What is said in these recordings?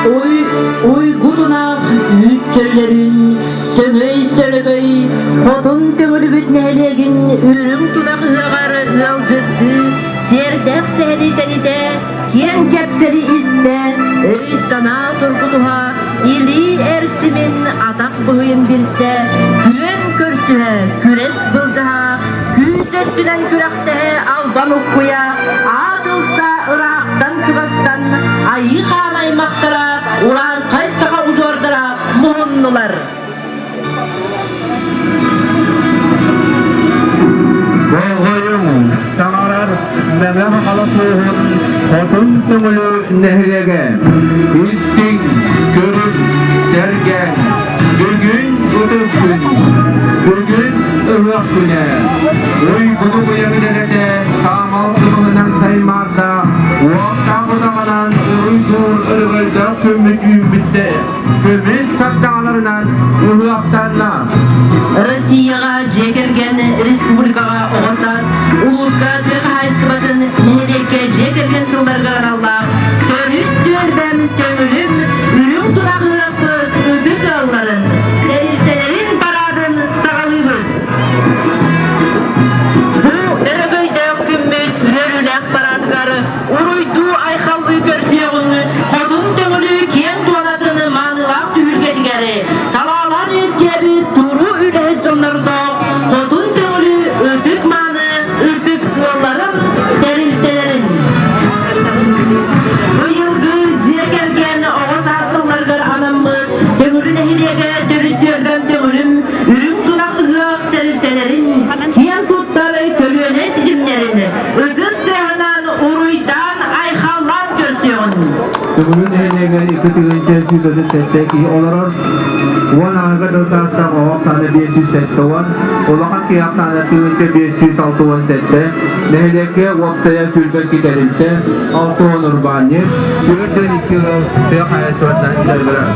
Уй, уйгутунаах үүт чөллөрүн, сөҥөй сөлөгөй, хотун төҥүлүбүт нэһилиэгин үрүҥ тунах ыһыаҕар ыалдьыттыы, сиэрдээх сэһэни тэнитэ, киэҥ кэпсэли истэ, өй-санаа тургутуһа, илии эрчимин атах быһыйын билсэ, күөн көрсүһэ, күрэс былдьаһа, күүс өттүнэн күрэхтэһэ албан уккуйа, аат ылса ыраахтан-чугастан айыы хаан аймахтара, урааҥхай саха удьуордара муһуннулар. Болҕойуҥ, саҥарар Мэҥэ Хаҥалас улууһун Хотун Төҥүлү нэһилиэгэ истиҥ, көрүҥ, сэргээҥ, бүгүн ытык күн, бүгүн ыһыах күнэ. Уйгуну быйаҥы дэлэтэ саамал кымыһынан саймаарда, уоттаах утаҕынан уруй-дуур өрөгөйдөөх күммүт үүммүттэ. Көмүс сардаҥаларынан ыһыахтанна. Россияҕа дьиэ кэргэн, республикаҕа оҕо саас, улууска тыа хаһаайыстыбатын, нэһилиэккэ дьиэ кэргэн сылларыгар аналлаах төрүт түөлбэм төҥүлүм үрүҥ тунах ыһыахпыт ытык ыалларын, тэрилтэлэрин параадын саҕалыыбыт. Бу өрөгөйдөөх күммүт үөрүүлээх параадыгар уруйдуу-айхаллыы көрсүөҕүҥ Хотун Төҥүлү киэҥ туонатын маанылаах түһүлгэтигэр талаалаан үөскээбит туруу үлэһит дьоннордоох Хотун Төҥүлү ытык-мааны ытык ыалларын, тэрилтэлэрин. Быйылгы дьиэ кэргэн оҕо саас сылларыгар анаммыт Төҥүлү нэһилиэгэ төрүт түөлбэм Төҥүлүм үрүҥ тунах ыһыах тэрилтэлэрин киэн туттар көлүөнэ ситимнэрин ытыс тыаһынан уруйдаан айхаллаан көрсүөҕүн. Төҥүлү нэһилиэгэр 2 737 киһи олорор. Уон аҕыга дыл саастаах оҕо ахсаана 570, улахан киһи ахсаана 1567, нэһилиэккэ уопсайа 22 тэрилтэ, 60 урбаанньыт, 42 ыал тыа хаһаайыстыбатынан дьарыгырар.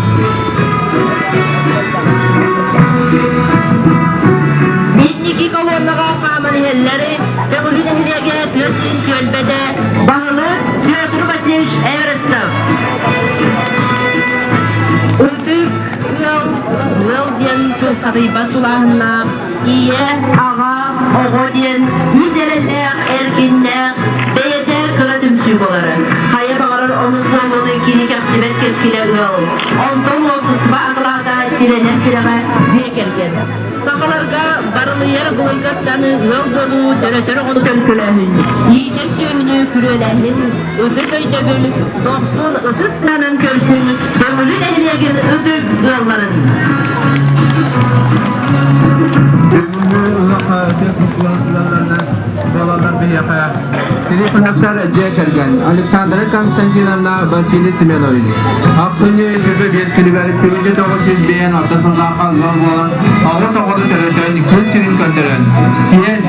Инники колоннаҕа хааман иһэллэри Төҥүлү нэһилиэгэ тыа сирин түөлбэтэ баһылык Петр Васильевич Эверестов. Ытык ыал, ыал диэн тулхадыйбат тулааһыннаах, ийэ, аҕа, оҕо диэн үс эрэллээх, эркиннээх, бэйэтэ кыра түмсүү буолар. Хайа баҕарар омук буолууну кини кэхтибэт кэскилэ ыал. Онтон уопсастыба акылаата сирэнэр тирэҕэ дьиэ кэргэн. Сахаларга барылыйар былыргаттан ыал буолуу төрөтөр оҕону төлкөлөөһүн, иитэр сүөһүнү күрүөлээһин, ытык өйдөбүл, дохсун ытыс таһынан көрсүн Төҥүлү нэһилиэгин ытык ыалларын. Бүгүҥҥү ыһыахха ытык ыалларынан буолаллар биһиэхэ Трифоновтар дьиэ кэргэн Александра Константиновна Василий Семенович ахсынньы 25 күнүгэр 1996 сыллаахха ыал буолан оҕус оҕону төрөтөн күн сирин көрдөрөн сиэн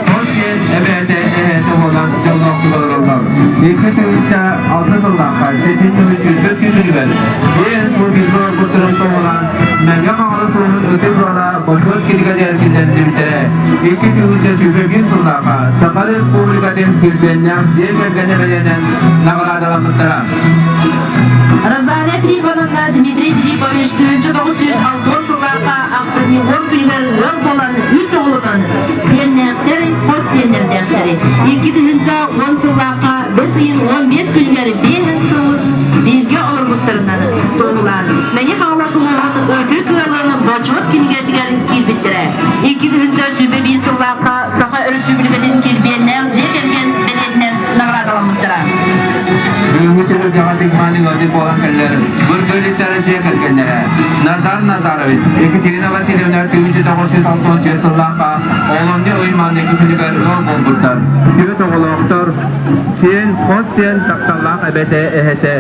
хос сиэн эбээтэ эһээтэ буолан дьоллоохтук олороллор. 2006 сыллаахха сэтинньи 104 күнүгэр биэс сыл бииргэ олорбуттарын туһунан Мэҥэ Хаҥалас улууһун ытык ыала Бочуот кинигэтигэр киллэрдибиттэрэ. 2021 сыллаахха Саха Республикатын килбиэннээх дьиэ кэргэнэ бэлиэнэн наҕараадаламмыттара. Розалия Трифоновна Дмитрий Филиппович 1960 сыллаахха ахсынньы уон күнүгэр ыал буолан үс оҕолонон сиэннээхтэр, хос сиэннэрдээхтэр. 2010 сыллаахха бэс ыйын 15 күнүгэр биэһин сылын бииргэ олорбуттарынан туоһулаан Мэҥэ Хаҥалас улууһун Ытык ыалын Бочуот кинигэтигэр киирбиттэрэ. 2021 сыллаахха Саха Өрөспүүбүлүкэтин килбиэннээх дьиэ кэргэн бэлиэтинэн наҕараадаламмыттара. Бүгүҥҥү түһүлгэҕэ тыгмааны ыалдьыт буолан кэллэр Быргыалиттар дьиэ кэргэннэрэ Назар Назарович, Екатерина Васильевна 1964 сыллаахха олонньу ый маҥнайгы күнүгэр ыал буолбуттар. Түөрт оҕолоохтор, сиэн, хос сиэн тапталлаах эбэтэ, эһэтэ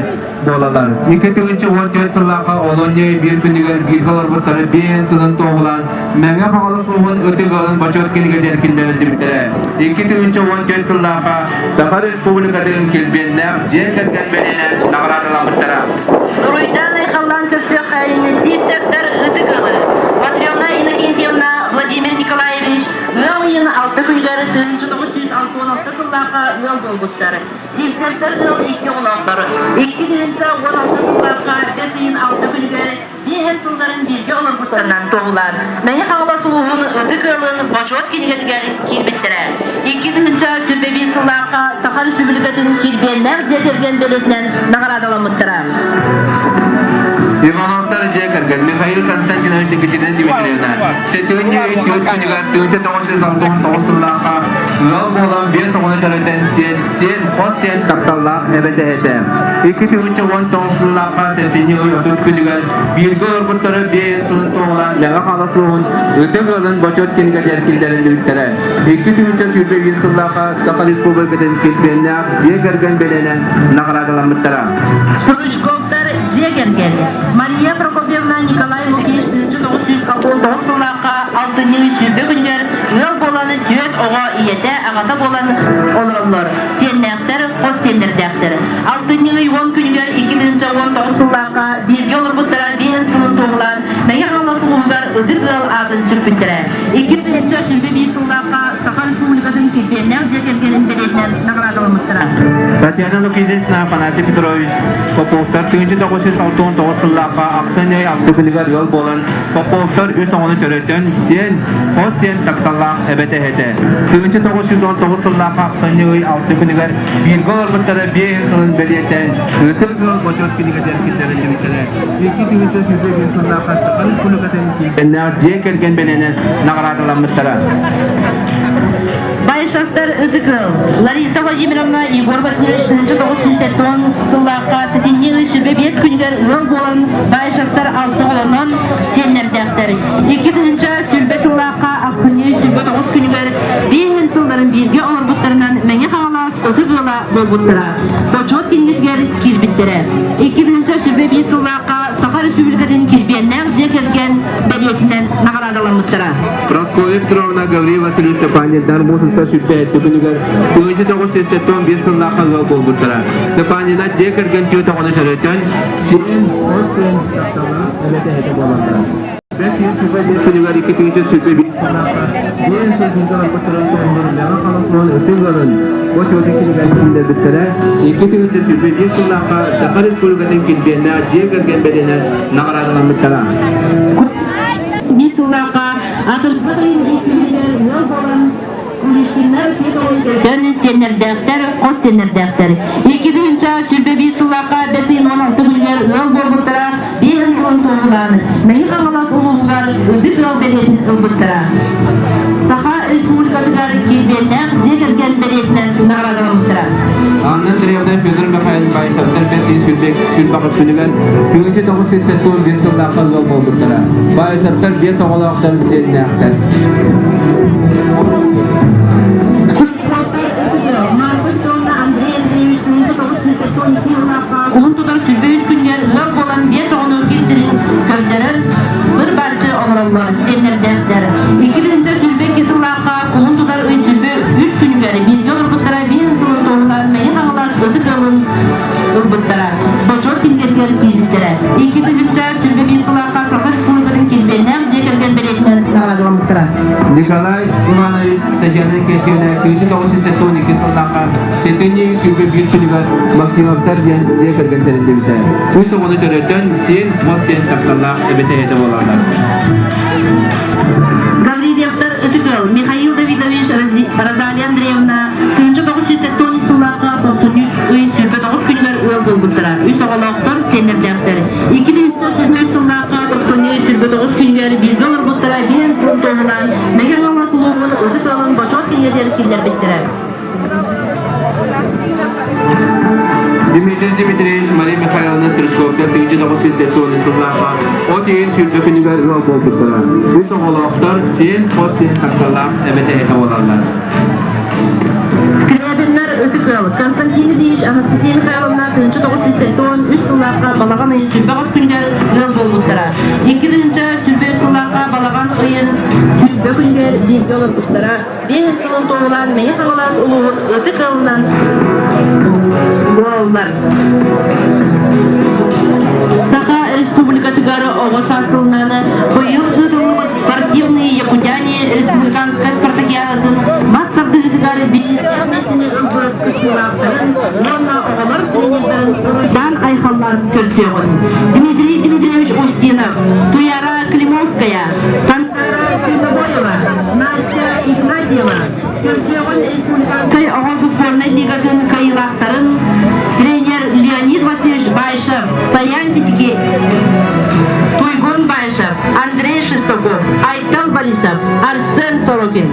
буолаллар. 2014 сыллаахха олонньу биир күнүгэр бииргэ олорбуттары биэһин сылын туоһулаан Мэҥэ Хаҥалас улууһун Ытык ыалын бочуот кинигэтигэр киллэриллибиттэрэ. 2014 сыллаахха Саха Республикатын килбиэннээх дьиэ кэргэн бэлиэнэн наҕараадаламмыттара. Уруйдаан айхаллаан көрсүөххэйин Сивцевтэр Ытык ыалы Матрена Иннокентьевна Владимир Николаевич ыам ыйын алта күнүгэр 1966 сыллаахха ыал буолбуттар. Сивцевтэр ыал икки оҕолоохтор. 2016 сыллаахха бэс ыйын алта күнүгэр Биэһэн сылларын бииргэ олорбуттарынан туоһулаан, Мэҥэ Хаҥалас улууһун Ытык ыалын Бочуот кинигэтигэр киирбиттэрэ. 2021 сыллаахха Саха Республикатын килбиэннээх дьиэ кэргэн бэлиэтинэн наҕараадаламмыттара. Ивановтар дьиэ кэргэн Михаил Константинович Екатерина Дмитриевна сэтинньи ый түөрт күнүгэр 1969 сыллаахха ыал буолан биэс оҕону төрөтөн сиэн сиэн хос сиэн тапталлаах эбэтэ этэ. 2019 сыллаахха сэтинньи ый 30 күнүгэр бииргэ олорбуттары биэс сылын туоһулаан Мэҥэ Хаҥалас улууһун Ытык ыалын бочуот кинигэтигэр киллэриллибиттэрэ. 2021 сыллаахха Саха Республикатын килбиэннээх дьиэ кэргэн бэлиэнэн наҕараадаламмыттара. Стручковтар дьиэ кэргэн Мария Прокопьевна Николай Лукич 1969 сыллаахха алтынньы сүүрбэ күнүгэр ыал буолан түөрт оҕо ийэтэ, аҕата буолан олороллор. Сиэннээхтэр, хос сиэннэрдээхтэр. Алтынньы ый уон күнүгэр 2019 сыллаахха бииргэ олорбуттара биэһин сылын туоһулаан Мэҥэ Хаҥалас улууһугар Ытык ыал аатын сүкпүттэрэ. 2021 сыллаахха Саха Республикатын килбиэннээх дьиэ кэргэнин бэлиэтинэн наҕараадаламмыттара. Татьяна Лукинична, Афанасий Петрович Поповтар 1969 сыллаахха ахсын ый алты күнүгэр ыал буолан Поповтар үс оҕону төрөтөн, сиэн, хос сиэн тапталлаах эбэтэ эһэтэ. 1919 сыллаахха ахсынньы ый алты күнүгэр бииргэ олорбуттара биэһин сылын бэлиэтээн, Ытык ыал бочуот кинигэтигэр киллэриллибиттэрэ. 2021 сыллаахха Саха Республикатын килбиэннээх дьиэ кэргэн бэлиэнэн наҕараадаламмыттара. Байшаттар Ытык ыал Лариса Владимировна Егор Васильевич 1970 сыллаахха сэтинньи ый сүбэ биэс күнүгэр ыал буолан Байшаттар алта оҕолонон сиэннэрдээхтэр. 2020 сыллаахха ахсынньы сүбэ тоҕус күнүгэр биэһин сылларын бииргэ олорбуттарынан Мэҥэ Хаҥалас Ытык ыала буолбуттара. Бочуот кинигэтигэр киирбиттэрэ. 2021 сыллаахха Саха Республикатын килбиэннээх дьиэ кэргэн бэлиэтинэн наҕараадаламмыттара. Прасковья Петровна Гаврил Васильевич Степаниндар муусука сүрдээтти күнүгэр 1971 сыллаахха ыал буолбуттара. Степанина дьиэ кэргэн түөрт оҕону төрөтөн, сиэн, хос сиэн таптала эбэтэ эһэтэ буолаллар. Бэс ыйын сүбэ биэс күнүгэр 2021 сыллаахха биэс сыл бииргэ олорбуттарын туһунан Мэҥэ Хаҥалас Ытык ыалын Бочуотун кинигэтин киллэрбиттэрэ. 2021 сыллаахха Саха Республикатын килбиэннээх дьиэ кэргэн бэлиэнэн наҕараадаламмыттара. Биир сыллаахха атырдьах ыйын иккиһигэр ыал буолан Кулишкиннар Дьон сиэннэрдээхтэр, хос сиэннэрдээхтэр. 2021 сыллаахха бэс ыйын 16 күнүгэр ыал буолбуттара биэһин сылын туоһулаан Мэҥэ Хаҥалас улууһугар Ытык ыал бэлиэтин ылбыттара. Саха Республикатыгар килбиэннээх дьиэ кэргэн бэлиэтинэн наҕараадаламмыттара. Анна Андреевна Федор Михайлович Баишевтар бэс ыйын сүүрбэхис күнүгэр 1971 сыллаахха ыал буолбуттара. Баишевтар биэс оҕолоохтор, сиэннээхтэр. Улун тутар сүрбэ үс күнүгэр ыал буолан биэс оҕону кир сирин көрдөрөн быр бааччы олороллор, сиэннэрдээхтэр. 2022 сыллаахха кулун тутар ый сүрбэ үс күнүгэр бииргэ олорбуттара биэс сылын туоһулаан Мэҥэ Хаҥалас ытык ыалын ылбыттара. Бочуот кинигэтигэр киирбиттэрэ. 2021 сыллаахха Саха Республикатын килбиэннээх дьиэ кэргэн бэлиэтинэн наҕараадаламмыттара. Николай Иванович Татьяна Кесьевна 1972 сыллаахха сэтинньи сүүрбэ биир күнүгэр Максимовтар диэн дьиэ кэргэн тэриллибитэ. Үс оҕону төрөтөн, сиэн, хос сиэн тапталлаах эбэтэ эһэтэ буолаллар. Гаврильевтар Ытык ыал Михаил Давидович Розалия Андреевна 1970 сыллаахха тохсунньу ый 29 күнүгэр ыал буолбуттара. Үс оҕолоохтор, сиэннэрдээхтэр. 2003 сыллаахха тохсунньу 29 күнүгэр бииргэ олорбуттара биэс сыл туоһулаан Мэҥэ Хаҥалас улууһун Ытык ыалын Бочуот кинигэтигэр киллэрбиттэрэ. Дмитрий Дмитриевич, Мария Михайловна Стручковтар 1970 сыллаахха от ыйын сүүрбэ күнүгэр ыал буолбуттара. Үс оҕолоохтор сиэн, хос сиэн тапталлаах эбэтэ эһэтэ буолаллар. Скрябиннар ытык ыал Константин Ильич, Анастасия Михайловна 1973 сыллаахха балаҕан ыйын 28 күнүгэр ыал буолбуттара. 2023 сыллаахха балаҕан ыйын 20 күнүгэр бииргэ олорбуттара. Биэс сылын туоһулаан Мэҥэ Хаҥалас улууһун ытык ыалынан буолаллар. Саха Республикатыгар оҕо саас сылынан быйыл ыытыллыбыт спортивные якутяне республиканскай спартакиадатын мас тардыһыытыгар бириистээх миэстэни ылбыт кыттыылаахтарын уонна оҕолор тренердарын уруйдаан айхаллаан көрсүөҕүн. Дмитрий Дмитриевич Устинов, Туяра Климовская, Сантара Свинобоева, Настя Игнатьева, көрсүөҕүн республиканскай оҕо футбольнай лигатын кыайыылаахтарын тренер Леонид Васильевич Баишев, Саян Титики, Туйгун Баишев, Андрей Шестаков, Айтал Борисов, Арсен Сорокин.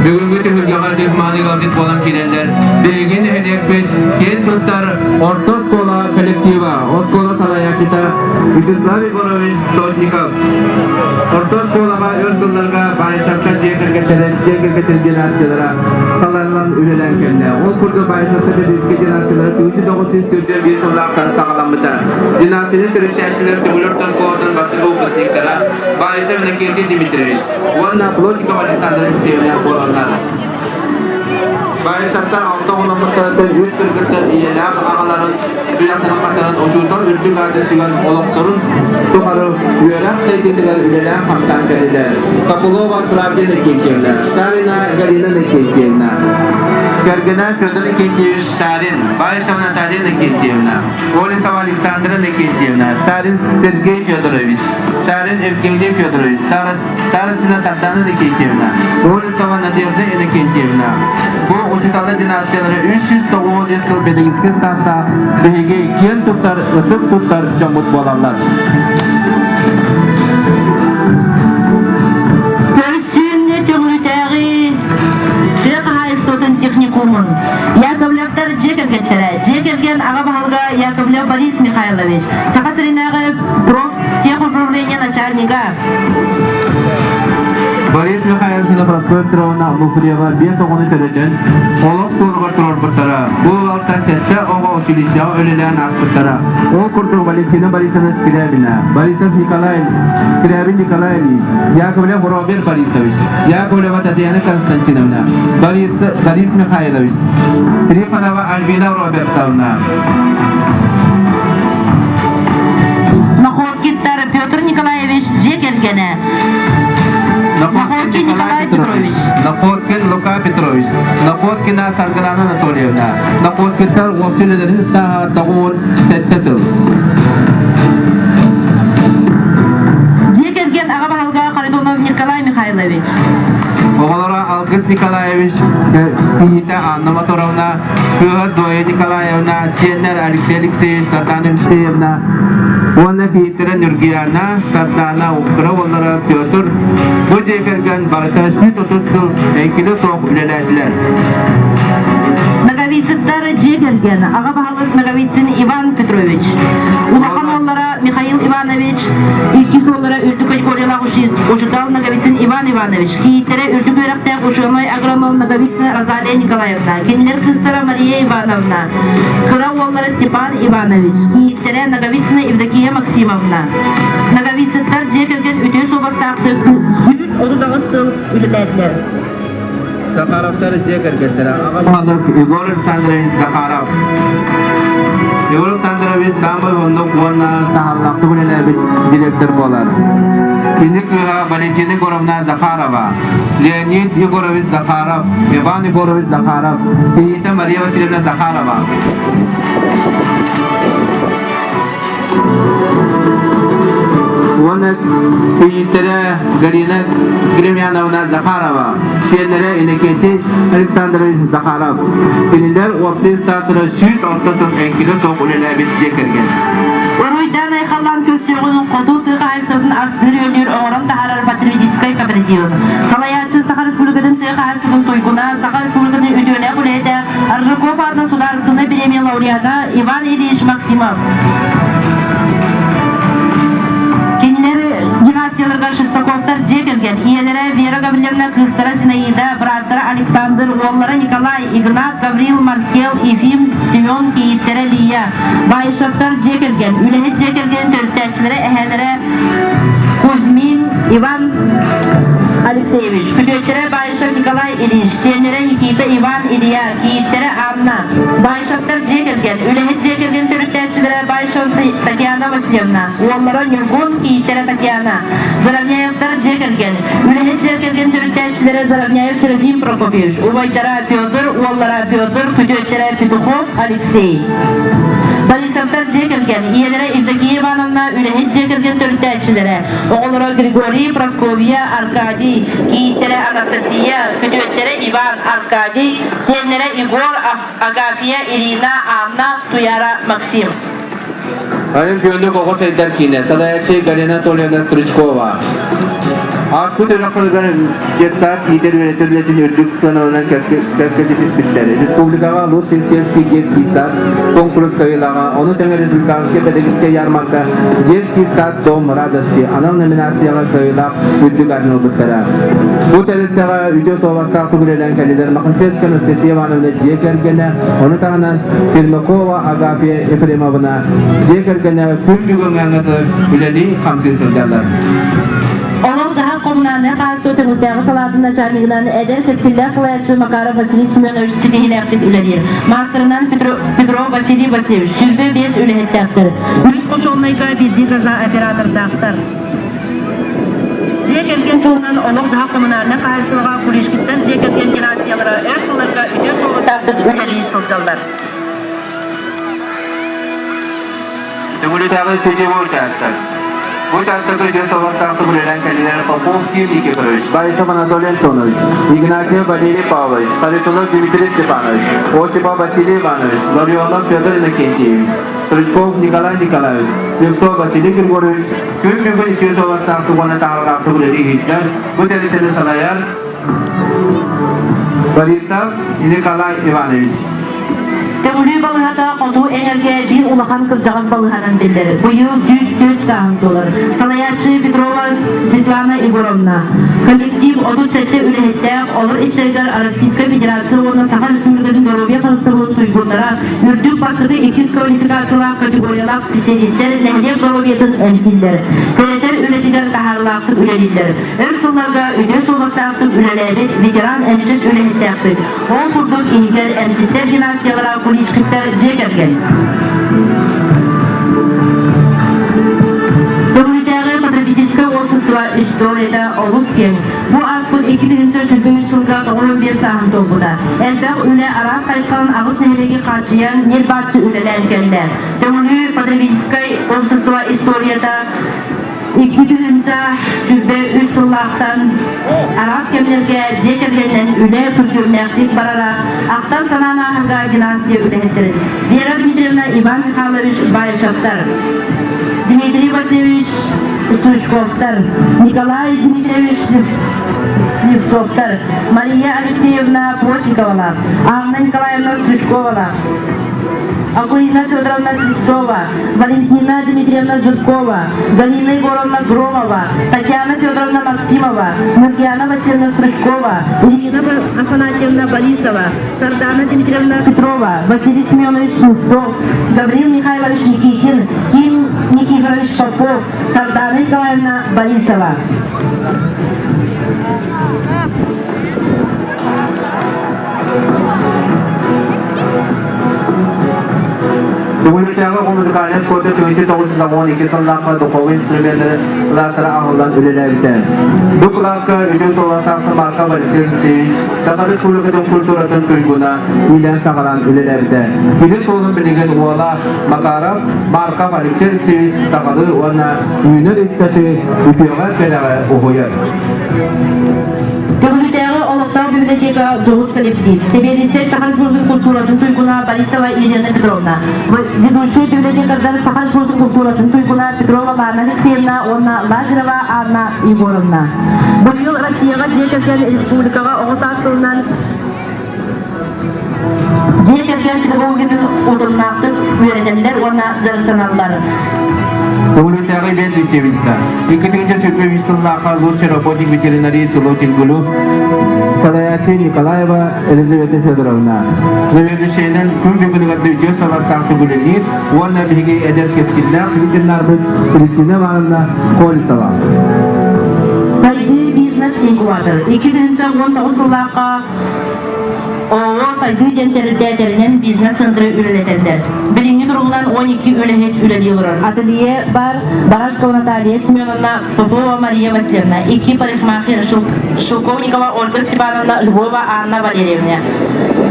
Бүгүҥҥү түһүлгэҕэ Дюхманы ыалдьыт буолан киирэллэр. Билигин нэһилиэкпит киэн туттар орто оскуола коллектива, оскуола салайааччыта Вячеслав Егорович Сотников. Орто оскуолаҕа өр сылларга Баайшапка дьиэ кэргэттэрэ дьиэ кэргэттэр династиялара салаллан үлэлээн кэллэ. Ол курдук Баайшапка педагогическай династиялара 1945 сыллаахтан саҕаламмыта. Династияны төрүттээччилэр Төҥүлү орто оскуолатын бастакы выпускниктара Баайшев Иннокентий Дмитриевич уонна Плотникова Александра Алексеевна буолаллар. Баайшаптар алта оҕоломмуттарыттан үс кыргыттар ийэлээх аҕаларын сүрэхтэрин хатаран учуутал үрдүк ааты сүгэн олохторун тухары үөрэх сайдыытыгар үлэлээн-хамсаан кэллилэр. Копылова Клавдия Никитьевна, Шарина Галина Никитьевна, кэргэнэ Федор Никитьевич Шарин, Баишева Наталья Никитьевна, Олесова Александра Никитьевна, Шарин Сергей Федорович, Шарин Евгений Федорович, Старостина Сардана Никитьевна, Олесова Надежда Иннокентьевна. Бу учууталлар династиялара 393 сыл педагогическай стаастаах биһиги киэн туттар, ытык туттар дьоммут буолаллар. Көрсүөн Төҥүлүтээҕи тыа хаһаайыстыбатын техникумун Яковлевтар дьиэ кэргэттэрэ, дьиэ кэргэн аҕа баһылыга Яковлев Борис Михайлович, Саха сиринээҕи профтехуправление начальнига Борис Михайлович Прасковья Петровна Онуфриева биэс оҕону төрөтөн, олох суолугар туруорбуттара. Бу ыалтан сэттэ оҕо училищеҕа үлэлээн ааспыттара. Ол курдук Валентина Борисовна Скрябина, Борисов Николай, Скрябин Николай Ильич, Яковлев Роберт Борисович, Яковлева Татьяна Константиновна, Борис, Борис Михайлович, Трифонова Альбина Робертовна. Находкиттар Петр Николаевич дьиэ кэргэнэ. Находкин Николай Петрович, Находкин Лука Петрович, Находкина Саргылана Анатольевна, Находкиттар уопсай үлэлэрин ыстааһа 97 сыл. Дьиэ кэргэн аҕа баһылыга Харитонов Николай Михайлович. Оҕолоро Алгыс Николаевич, кийиитэ Анна Моторовна, кыыһа Зоя Николаевна, сиэннэр Алексей Алексеевич, Сардана Алексеевна уонна кийииттэрэ Нюргияна, Сардана, кыра уоллара Петр бу дьиэ кэргэн барыта 130 сыл эҥкилэ суох үлэлээтилэр. Ноговицыттар дьиэ кэргэн аҕа баһылык Ноговицын Иван Петрович, улахан уоллара Михаил Иванович, иккис уоллара үрдүк категориялаах учуутал Ноговицын Иван Иванович, кийииттэрэ үрдүк үөрэхтээх учуонай агроном Ноговицына Розалия Николаевна, кинилэр кыыстара Мария Ивановна, кыра уоллара Степан Иванович, кийииттэрэ Ноговицына Евдокия Максимовна. Ноговицыттар дьиэ кэргэн үтүө суобастаахтык 138 сыл үлэлээтилэр. Захаровтар дьиэ кэргэттэрэ аҕа баһылык Егор Александрович Захаров. Егор Александрович саамай уһуннук уонна саһарылаахтык үлэлээбит директор буолар. Кини кыыһа Валентина Егоровна Захарова, Леонид Егорович Захаров, Иван Егорович Захаров, кийиитэ Мария Васильевна Захарова. Уонна кийииттэрэ Галина Гремяновна Захарова, сиэннэрэ Иннокентий Александрович Захаров. Кинилэр уопсай статура 106 сыл эҥкилэ суох үлэлээбит дьиэ кэргэн. Уруйдаан айхаллаан көрсүөҕүн хоту тыа хаһаайыстыбатын астыыр-үөллүүр оҥорон таһаарар патриотическай кооперативын салайааччы Саха. Республикатын тыа хаһаайыстыбатын туйгуна, Саха Республикатын үтүөлээх үлэһитэ, Аржаков аатынан судаарыстыбаннай бириэмийэ лауреата Иван Ильич Максимов. Кинилэр династияларыгар Шестаковтар дьиэ кэргэн, ийэлэрэ Вера Гаврильевна, кыыстара Зинаида, бырааттара Александр, уоллара Николай, Игнат, Гаврил, Маркел, Ефим, Семен, кийииттэрэ Лия, Баишевтар дьиэ кэргэн, үлэһит дьиэ кэргэнин төрүттээччилэрэ эһээлэрэ Кузьмин Иван Алексеевич, күтүөттэрэ Баишев Николай Ильич, сиэннэрэ Никита Иван Илья, кийииттэрэ Анна, Баишевтар дьиэ кэргэн, үлэһит дьиэ кэргэн төрүттээччилэрэ Баишева Татьяна Васильевна, уоллара Ньургун, кийииттэрэ Татьяна, Заровняевтар дьиэ кэргэн, үлэһит дьиэ кэргэн төрүттээччилэрэ Заровняев Серафим Прокопьевич, убайдара Петр, уоллара Петр, күтүөттэрэ Петухов Алексей. Борисовтар дьиэ кэргэн, ийэлэрэ Евдокия Ивановна үлэһит дьиэ кэргэн төрүттээччилэрэ, оҕолоро Григорий, Прасковья, Аркадий, кийииттэрэ Анастасия, күтүөттэрэ Иван, Аркадий, сиэннэрэ Егор, Агафья, Ирина, Анна, Туяра, Максим. Олимпионик оҕо сайдар киинэ, салайааччы Галина Анатольевна Стручкова. Ааспыт үөрэх сылыгар детсад иитэр үөрэтэр үлэтин үрдүк сыаналанан кэккэ ситиспиттэр. Республикаҕа Лучший сельский детский сад конкурс кыайыылааҕа, ону тэҥэ республиканскай педагогическай ярмарка Детский сад Дом радости анал номинацияҕа кыайыылаах үрдүк аатын ылбыттара. Бу тэрилтэҕэ үтүө суобастаахтык үлэлээн кэллилэр Махачевская Анастасия Ивановна дьиэ кэргэнэ, ону таһынан Пермякова Агафья Ефремовна дьиэ кэргэнэ күн бүгүҥҥэ үлэлии-хамсыы сылдьаллар. Олох-дьаһах коммунальнай хаһаайыстыба Төҥүрдээҕи салаатын начальнигынан эдэр кэскиллээх салайааччы Макаров Василий Семенович ситиһиилээхтик үлэлиир. Маастарынан Петров Василий Васильевич 25 үлэһиттээхтэр. Үс хочуолунайга биирдии газа оператордаахтар. Дьиэ кэргэн сылынан олох-дьаһах коммунальнай хаһаайыстыбаҕа Кулишкиттар дьиэ кэргэн династиялара өр сылларга үтүө суобастаахтык үлэлии сылдьаллар. Төҥүлүтээҕи сетевой учаастак. Бу учаастакка үтүө суобастаахтык үлэлээн кэллилэр Попов Ким Никифорович, Баишев Анатолий Антонович, Игнатьев Валерий Павлович, Харитонов Дмитрий Степанович, Осипов Василий Иванович, Ларионов Федор Иннокентьевич, Стручков Николай Николаевич, Слепцов Василий Григорьевич күн бүгүн үтүө суобастаахтык уонна таһаарыылаахтык үлэлии иһиттэр. Бу тэрилтэни салайар Борисов Николай Иванович. Төҥүлүү балыыһата хоту эҥэргэ биир улахан кырдьаҕас балыыһанан биллэр. Быйыл 104 сааһын туолар. Салайааччы Петрова Светлана Егоровна. Коллектив 37 үлэһиттээх, олор истэригэр Российскай Федерация уонна Саха Республикатын доруобуйа харыстабылын туйгуннара, үрдүк бастакы иккис квалификациялаах категориялаах специалистэр нэһилиэк доруобуйатын эмтииллэр, сэрэтэр үлэтигэр таһаарыылаахтык үлэлииллэр. Өр сылларга үтүө суобастаахтык үлэлээбит ветеран эмчит үлэһиттээхпит. Ол курдук иһигэр эмчиттэр династиялара Куличкиттар дьиэ кэргэн. Төҥүлүтээҕи потребительскай уопсастыба историята олус киэҥ. Бу ааспыт 2023 сылга 95 сааһын туолбута. Элбэх үлэ араас хайысханан аҕыс нэһилиэги хааччыйан ньир-бааччы үлэлээн кэллэ. Төҥүлү потребительскай уопсастыба историята 2023 сыллаахтан араас кэмнэргэ дьиэ кэргэнинэн үлэ күргүөмнээхтик барара ахтан-санаан ааһарга династия үлэһиттэрин Вера Дмитриевна, Иван Михайлович Баишевтар, Дмитрий Васильевич Стручковтар, Николай Дмитриевич Слепцовтар, Мария Алексеевна Плотниковала, Анна Николаевна Стручковала, Акулина Федоровна Слепцова, Валентина Дмитриевна Жиркова, Галина Егоровна Громова, Татьяна Федоровна Максимова, Нургиана Васильевна Стручкова, Ирина Афанасьевна Борисова, Сардана Дмитриевна Петрова, Василий Семенович Шевцов, Гаврил Михайлович Никитин, Ким Никифорович Попов, Сардана Николаевна Борисова. Төҥүлүтээҕи музыкальнай спорта 1992 сыллаахха духовой инструменнары кылаастара аһыллан үлэлээбитэ. Бу кылааска үтүө суоллаах Марков Алексей Алексеевич Саха Республикатын культуратын туйгуна иилээн-саҕалаан үлэлээбитэ. Кини суолун билигин уола Макаров Марков Алексей Алексеевич саҕалыыр уонна үүнэр ыччаты үтүөҕэ-кэрэҕэ уһуйар. Төҥүлүтээҕи олохтоох библиотека библиотека дьоҕус коллектив, сэбиэдиссэй Саха Республикатын культуратын туйгуна Борисова Елена Петровна, ведущий библиотекардар Саха Республикатын культуратын туйгуна Петрова Лана Алексеевна уонна Лазарева Анна Егоровна. Быйыл Россияҕа дьиэ кэргэн республикаҕа оҕо саас сылынан дьиэ кэргэн педагогикатын утумнаахтык үөрэтэллэр уонна дьарыктаналлар. Төҥүлүтээҕи бэт лечебница. 2023 сыллаахха лучший работник ветеринарии село Тингулю салайааччы Николаева Елизавета Федоровна. Заведующайынан күн бүгүнүгэр үтүө сабастаахтык үлэлиир уонна биһиги эдэр кэскиллээх ветеринарбыт Кристина Ивановна Колесова. Сайдыы бизнес инкубатор 2019 сыллаахха ООО «Сайдыы» диэн тэрилтэтэринэн бизнес-центры үлэлэтэллэр. Билиҥҥи туругунан 12 үлэһит үлэлии олорор. Ателье бар Барашкова Наталья Семеновна, Попова Мария Васильевна, икки парикмахер Шелковникова Ольга Степановна, Львова Анна Валерьевна.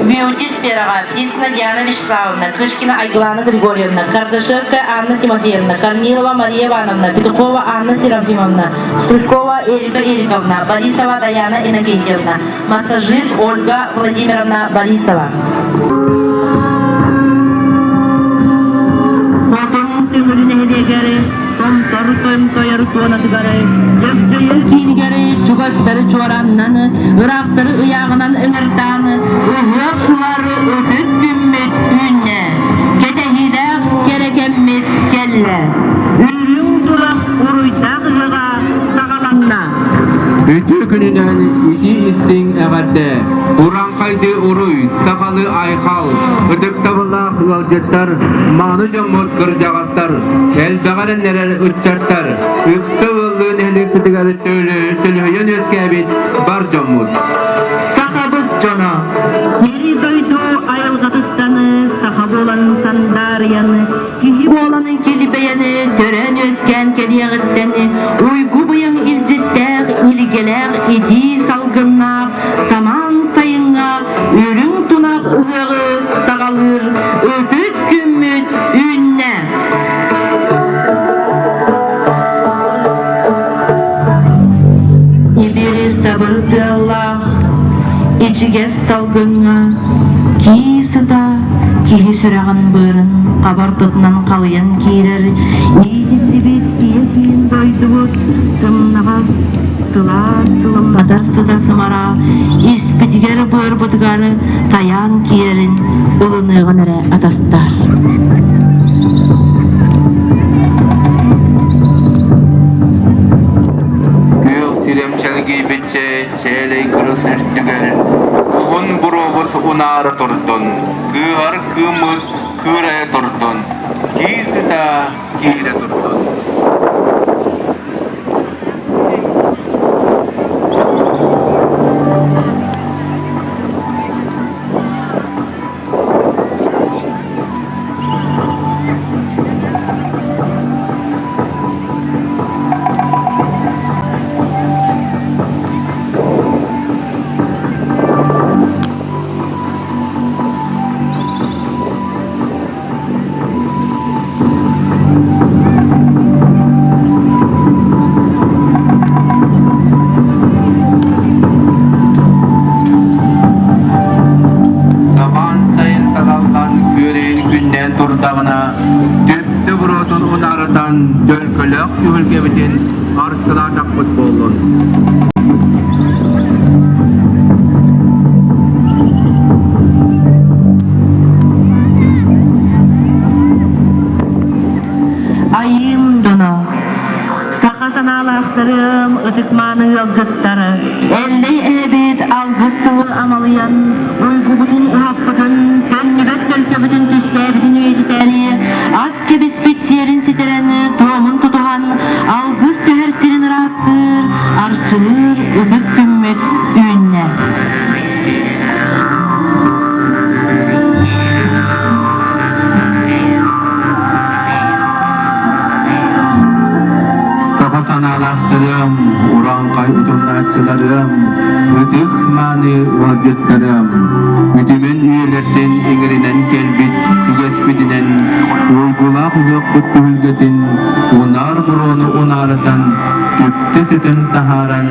Бьюти сфераҕа Птицына Диана Вячеславовна, Кышкина Айгылана Григорьевна, Кардашевская Анна Тимофеевна, Корнилова Мария Ивановна, Петухова Анна Серафимовна, Стручкова Эрика Эриковна, Борисова Даяна Иннокентьевна, массажист Ольга Владимировна Борисова. Хотун Төҥүлү нэһилиэгэр томтор томтойор туонатыгар дьөгдьөйөр киинигэр чугастары чуораннан, ыраахтары ыйааҕынан ыҥыртаан ыһыах ыһар ытык күммүт үүннэ, кэтэһиилээх кэрэ кэммит кэллэ. Үрүҥ турах уруйдаах ыһыаҕа саҕаланна. Үтүө күнүнэн итии истиҥ эҕэрдэ! Урааҥхайды уруй, сахалы айхал, ытыктабыллаах ыалдьыттар, мааны дьоммут кырдьаҕастар, элбэҕи эрэннэрэр ыччаттар, ыкса ыаллыы нэһилиэкпитигэр төлөһүйэн үөскээбит бар дьоммут. Сахабыт дьоно сири-дойду айылҕатыттан саха буолан сандаарыйан Киһи буолан килбэйэни төрөөн-үөскээн кэлиэҕиттэн уйгу-быйаҥ илдьиттээх, илгэлээх итии салгыннаах самаан сайыҥҥа үрүҥ тунах ыһыаҕы саҕалыыр ытык күммүт үүннэ. Ибири сабыр тыаллаах, ичигэс салгыҥҥа кии сыта киһи сүрэҕин быарын хабар тутунан халыйан киирэр иитиллибит ийэ киин дойдубут сымнаҕас сылаас сылымнатар сыта сымара испитигэр быарбытыгар тайаан киирэрин ылыныаҕын эрэ атастар. Күөх сирэм чэлгийбиччэ чээлэй кырыс үрдүгэр уһун буруобут унаара турдун, кыыһар кыыммыт кыырайа турдун, кии сыта киирэ турдун. Самаан сайын салаллан күөрэйин күннээн турдаҕына, түптэ буруотун унаарытан төлкөлөөх түһүлгэбитин арчылаатахпыт буоллун. Айыым дьоно, саха санаалаахтарым, ытык-мааны ыалдьыттары, Эллэй эһэбит алгыс тылы амалыйан, уйгубутун уһаппытын, төннүбэт төлкөбүтүн түстээбитин үйэтитээри, ас кэбиспит сиэрин ситэрэн, туомун тутуһан, алгыс түһэр сирин ыраастыыр, арчылыыр ытык күммүт үүннэ. Саха санаалаахтарым, урааҥхай утумнааччыларым, ытык мааны ыалдьыттарым, үтүмэн үйэлэртэн иҥэринэн кэлбит үгэспитинэн уйгулаах ыһыахпыт түһүлгэтин унаар буруону унаарытан, түптэ сытын таһааран,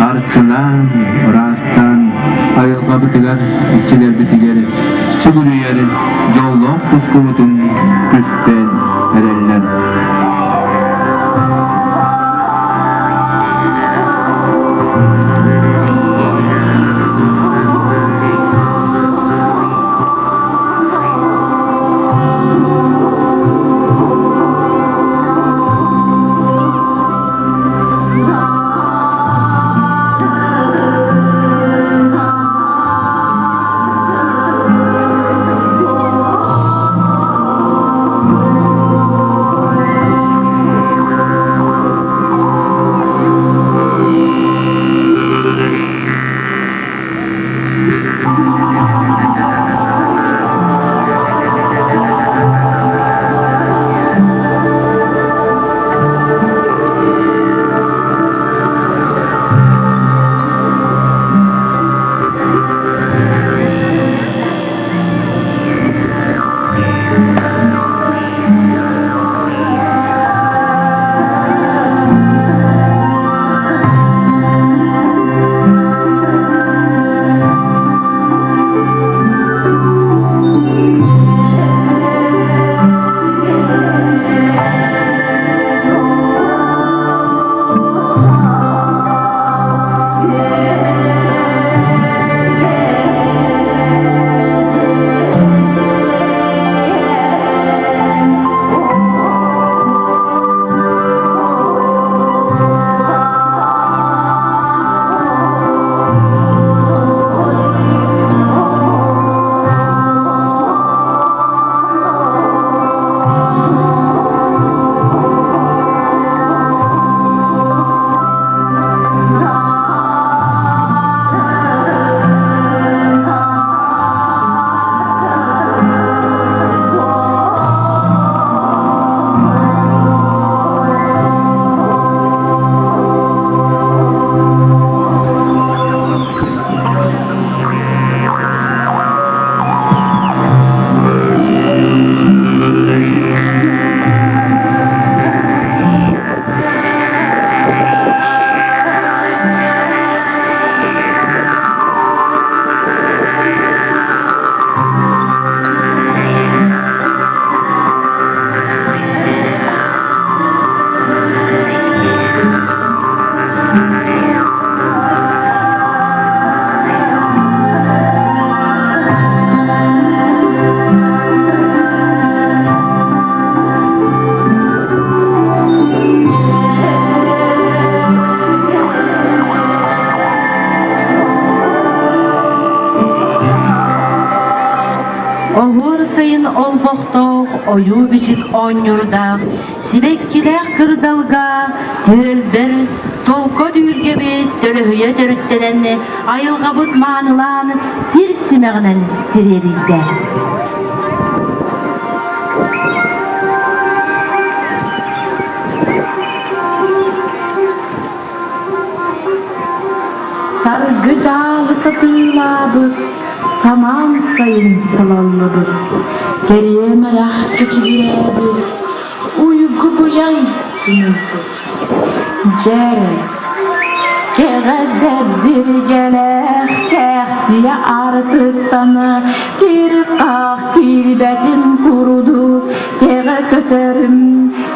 арчылаан, ыраастаан, Айылҕабытыгар, иччилэрбитигэр сүгүрүйэр дьоллоох тускубутун түстээн эрэллэр. Оһуор сайын олбохтоох ойуу-бичик оонньуурдаах сибэккилээх кырдалга түөлбэр солко дүүргэбит төлөһүйэ төрүттэнэн айылҕабыт маанылаан сир симэҕинэн сириэдийдэ. Саргы дьаалы сатыылаабыт, самаан сайын салаллыбыт, кэриэн айах кэчигирээбит, уйгу быйаҥ тунуйбут. Дьэ, кэҕэдэрдиргэлээх кээхтийэ артыттана кир-хах киирбэтин курдук кэҕэ көтөрүм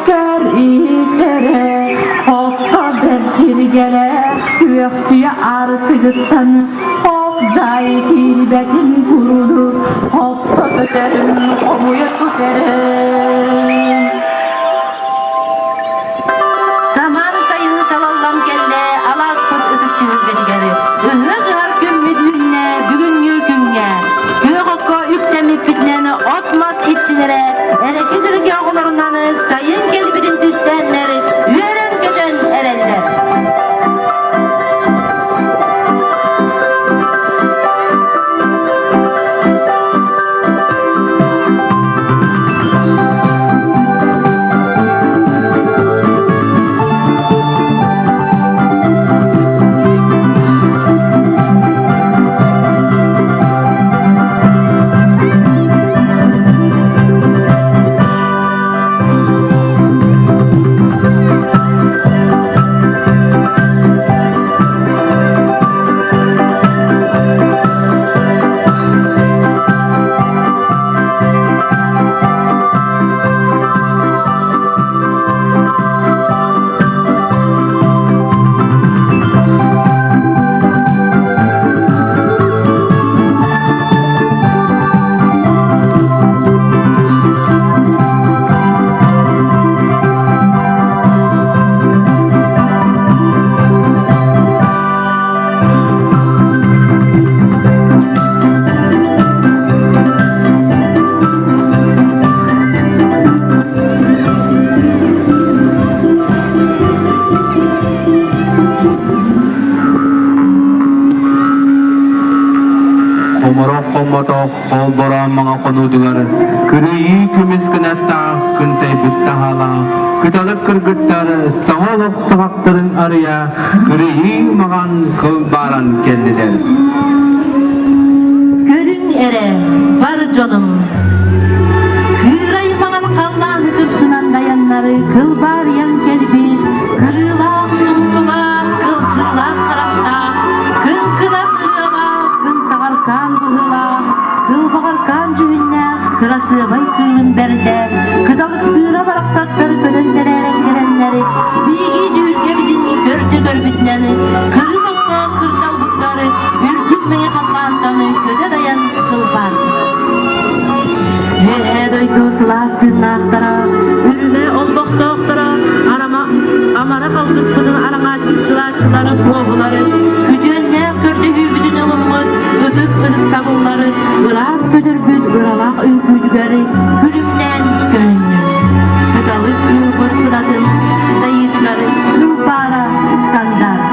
көр иитэрэ хопто бэрдиргэлээх күөхтүйэ артыгыттан хоп дьай киирбэтин курдук хопто көтөрүм хомуйа түһэрэ. Самаан сайыны салаллан кэллэ алааспыт ытык түһүлгэтигэр ыһыах ыһар күммүт үүннэ бүгүҥҥү күҥҥэ күөх окко үктэммиппитинэн от-мас иччилэрэ эрэки сиргэ оҕолорунан сайын кэлбитин түстээннэр үөрэн-көтөн эрэллэр. соҕотох холбороон маҥа хонуутугар кырыйыы көмүс кынаттаах кынтайбыт таһаалаах кыталык кыргыттар саҥа олох саҕахтарын арыйа кырыйыы маҕан кылбааран кэллилэр. Көрүҥ эрэ, бар дьонум, кыырай маҥан халлааны кырсынан дайаннары кылбаарыйан кэлбит кырыылаах тумсулаах, кылдьыылаах харахтаах, кыҥкынас ырыалаах, кынтаҕаркаан быһыылаах, кылбаҕаркаан дьүһүннээх кырасыабай кыылым бэрдэ, кыталыктыыра барахсаттар көнөн тэрээрэн кэлэннэри, биһиги дьүүргэбитин көрдө көрбүтүнэн, кырыс окко кырдалбыттары үрдүк мэҥэ халлаантан көтө дайан кылбаардылар. Үөһээ дойду сылаас тыыннаахтара, үрүмэ олбохтоохторо, арама, амарах алгыспытын араҥааччылааччылары, туоһулары, күтүөннээх көрдөһүүбүтүн ылыммыт ытык ытыктабыллары ыраас көтөрбүт ыралаах үҥкүүтүгэр күлүмнээн көһүннү. Кыталык кыылбыт кынатын дайыытыгар кылбаара сандаарда.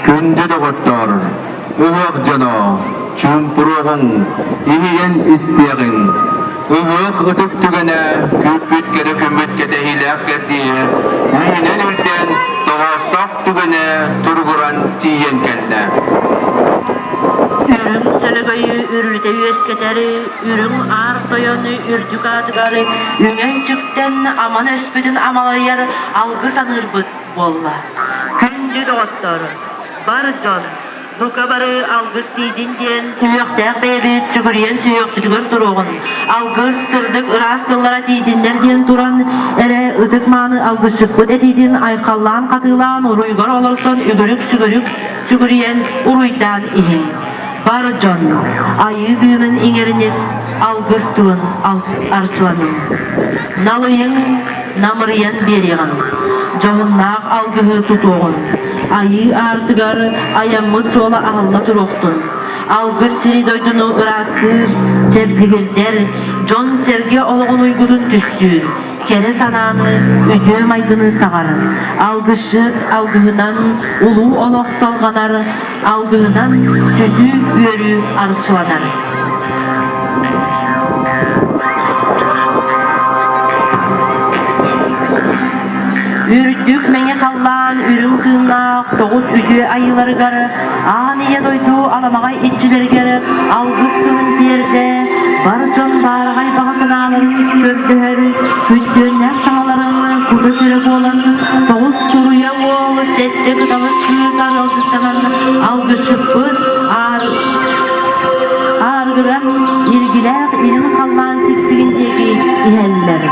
Күндү доҕоттор, ыһыах дьоно, чуумпуруоҕуҥ, иһийэн истиэҕиҥ. Ыһыах ытык түгэнэ күүппүт кэрэ күммүт кэтэһиилээх кэрдииһэ үүнэн үрдээн тоҕоостоох түгэнэ туругуран тиийэн кэллэ. Үрүҥ сөлөгөйү үрүлүтэ үөскэтэр, үрүҥ аар тойону үрдүк аатыгар үҥэн-сүктэн аман өспүтүн амалыйар алгыс аныырбыт буолла. Күндү доҕоттор, бар дьон, бука бары алгыс тиийдин диэн сүһүөхтээх бэйэбит сүгүрүйэн сүһүөхпүтүгэр туруоҕун, алгыс сырдык ыраас тыллара тиийдиннэр диэн туран эрэ ытык-мааны алгысчыппыт этиитин айхаллаан-хатыылаан уруйгар олорсон үгүрүк-сүгүрүк сүгүрүйэн уруйдаан иһин. Бар дьон, айыы тыынын иҥэринин, алгыс тылын арчыланыҥ. Налыйыҥ, намырыйан биэриэҕиҥ, дьоһуннаах алгыһы тутуоҕун. Айыы аартыгар айаммыт суола аһылла туруохтун. Алгыс сири-дойдуну ыраастыыр, чэбдигирдэр, дьон-сэргэ олоҕун уйгутун түстүүр, кэрэ санааны, үтүө майгыны саҕар. Алгысчыт алгыһынан улуу олох салҕанар, алгыһынан сүтүү үөрүү арчыланар. Үрдүк мэҥэ халлаан үрүҥ тыыннаах тоҕус үтүө айыыларыгар аан ийэ дойду аламаҕай иччилэригэр алгыс тылын тиэрдэ бар дьон баараҕай баҕа санааларын көрдөһөр күттүөннээх саҥаларын кута-сүрэ буолан тоҕус туруйа уол сэттэ кыталык кыыс арыалдьыттанан алгысчыппыт аар аарыгыран илгилээх илин халлаан сиксигин диэки иһэллэр.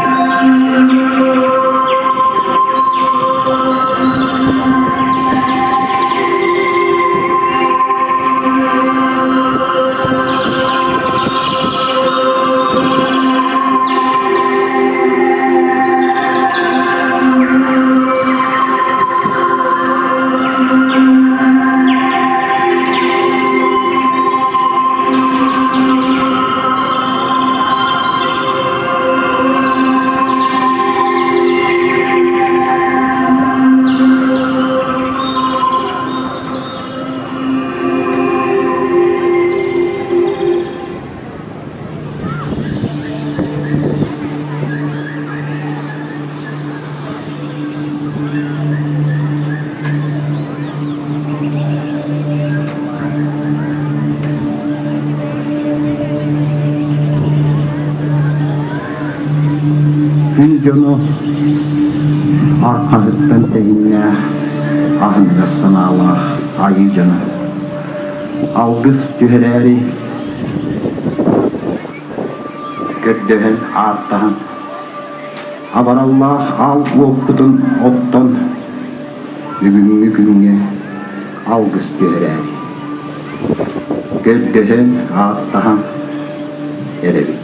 дьоно арҕаһыттан тэһиннээх, аһыныгас санаалаах айыы дьоно алгыс түһэрээри көрдөһөн ааттаһан абараллаах аал уоппутун оттон бүгүҥҥү күҥҥэ алгыс түһэрээри көрдөһөн ааттаһан эрэбит.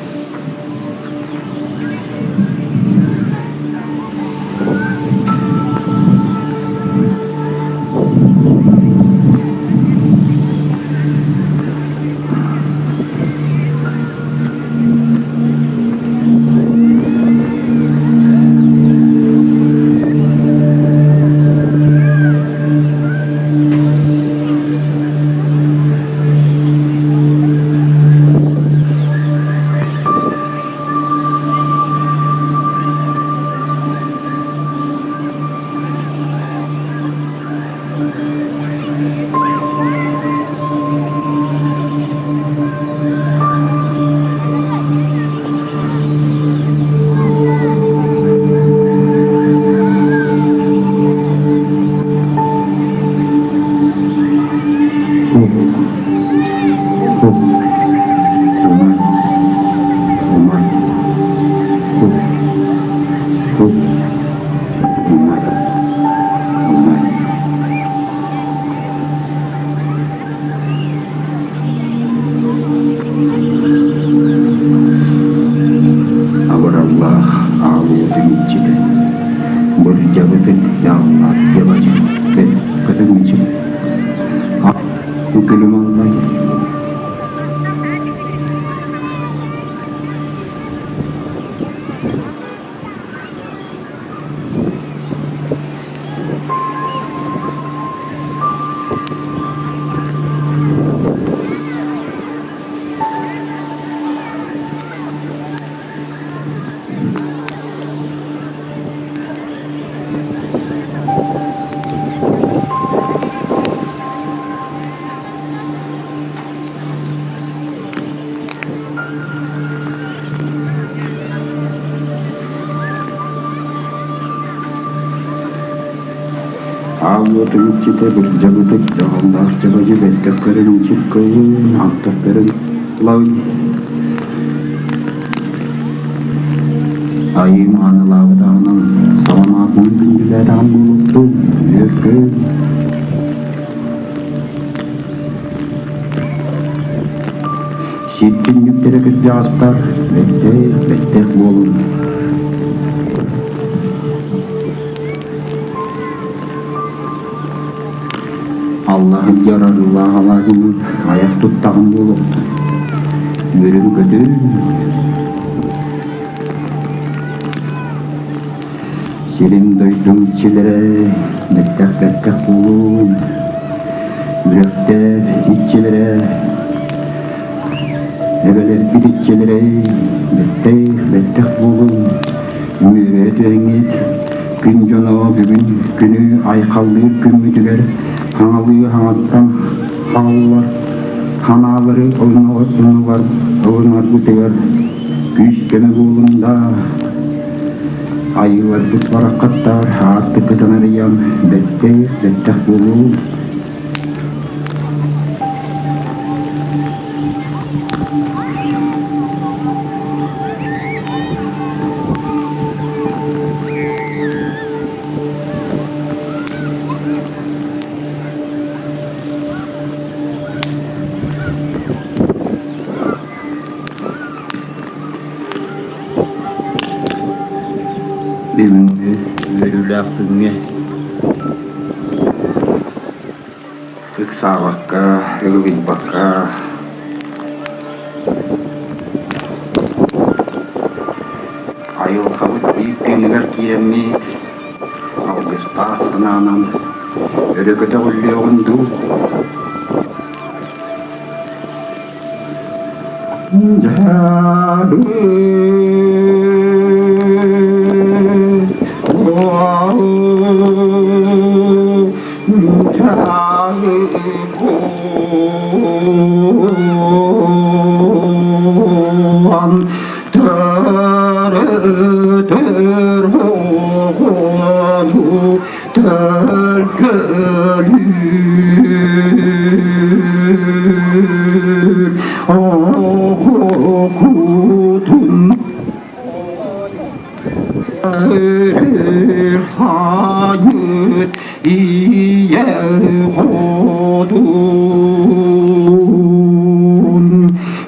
Абыраллаах аал уотун иччитэ, бырдьабытын дьааллаах дьабадьы көтөн мичил, күлүм аллай. Аал уотун иччитэ бырдьабытык дьаһаллаах дьабадьы бэркэ көрөн ичиркэйин, алтах көрөн лай Айыы маанылаабытаҕынан саламаатынан күндүлээтэҕим буолуохтун, үөркүн. Сир түннүктэрэ кырдьаҕастар, бэттээх, бэттээх буолун. Аллаһын дьарарыылаах алаадьынан айах туттаҕым буолуохтун. Үөрүн-көтүн. Сирим-дойдум иччилэрэ бэттэх-бэттэх буолуун. Үрэхтэр иччилэрэ, эбэлэрбит иччилэрэ бэттээх-бэттэх буолуҥ. Үөрэ түһэҥҥит, күн дьоно бүгүн күнү айхаллыыр күммүтүгэр хаҥалыы хаҥаттан хааллар ханаалары ылынар ылынарбытыгар күүс-көмө буолуҥ даа. Айыыларбыт бараххаттар аартыккытын арыйан бэттээх бэттэх буолуҥ. Бүгүҥҥү үөрүүлээх күҥҥэ ыксаабакка, ыгылыйбакка айылҕабыт биир тыыныгар киирэммит алгыстаах санаанан өрө көтөҕүллүөҕүн дуу. Кутун Хайыт ийэ хотун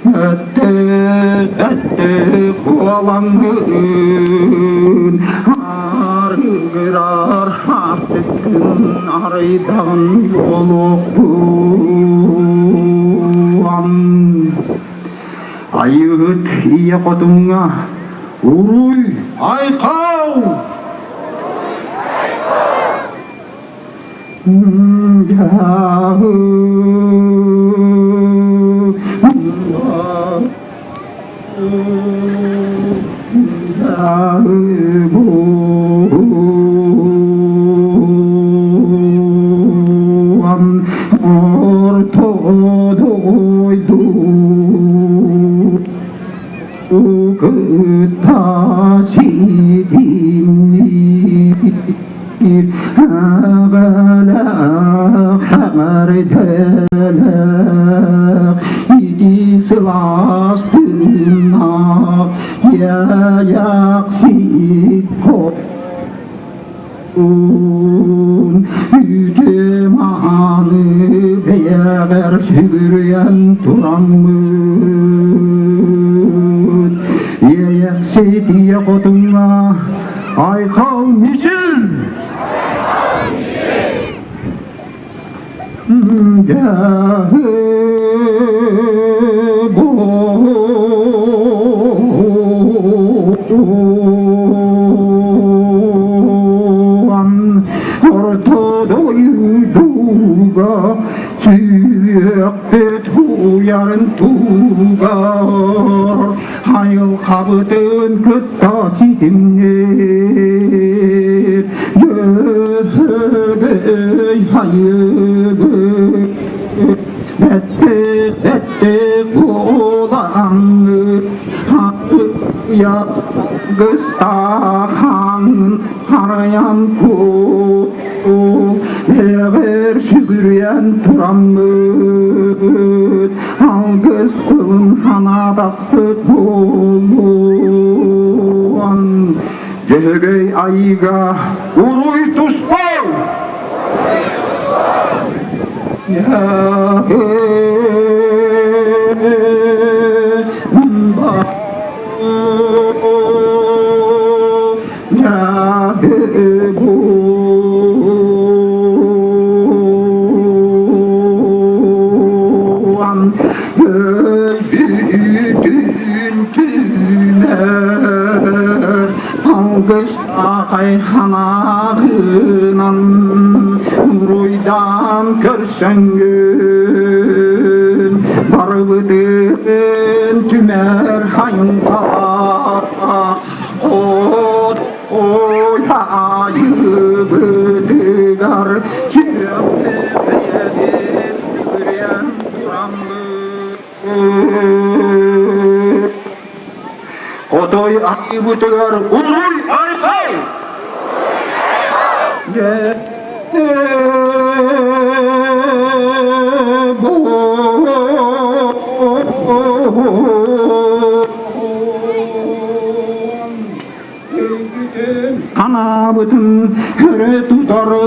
Өттө куолаҥҥын Арыгырар хартыккын арыйдаҕын олохпун Айыыһыт ийэ хотуҥҥа Уруй айхал! Орто дойду Кытта ситимниир аҕалаах хаҥардалаах ити сылаас тыыннаах иэйэхсит Үтүө-мааны бэйэҕэр сүгүрүйэн тураммыт, Иэйэхсит ийэ хотуҥҥа айхал мичил! Орто дойдуга сүөхпүт уйарын тугар айылҕабытын кытта ситимниир Дьөһөгөй айыбыт Бэттик-бэттик буолаҥҥыт Гыстахан харайан куул Эҕэр сүгүрүйэн тураммыт Алгыс тылын ханаатахпыт буолуон Дьөһөгөй айыыга уруй тускул! Өлбүтүн түмэр Алгыстаахай ханаҕынан уруйдаан көрсөҥҥүн барыбытын түмэр хайынталаах от ой айыбытыгар сүөхпүт бэйэбит үрэн тураммыт Хотой айыбытыгар уруй айхал! Ханаабытын өрө тутары,